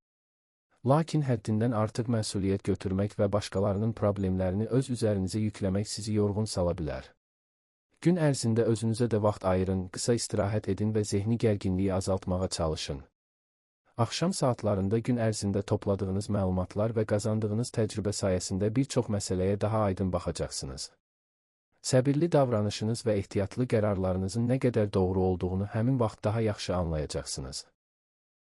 Lakin həddindən artıq məsuliyyət götürmək və başqalarının problemlərini öz üzərinizə yükləmək sizi yorğun sala bilər. Gün ərzində özünüzə də vaxt ayırın, qısa istirahət edin və zehni gərginliyi azaltmağa çalışın. Axşam saatlarında gün ərzində topladığınız məlumatlar və qazandığınız təcrübə sayəsində bir çox məsələyə daha aydın baxacaqsınız. Səbirli davranışınız və ehtiyatlı qərarlarınızın nə qədər doğru olduğunu həmin vaxt daha yaxşı anlayacaqsınız.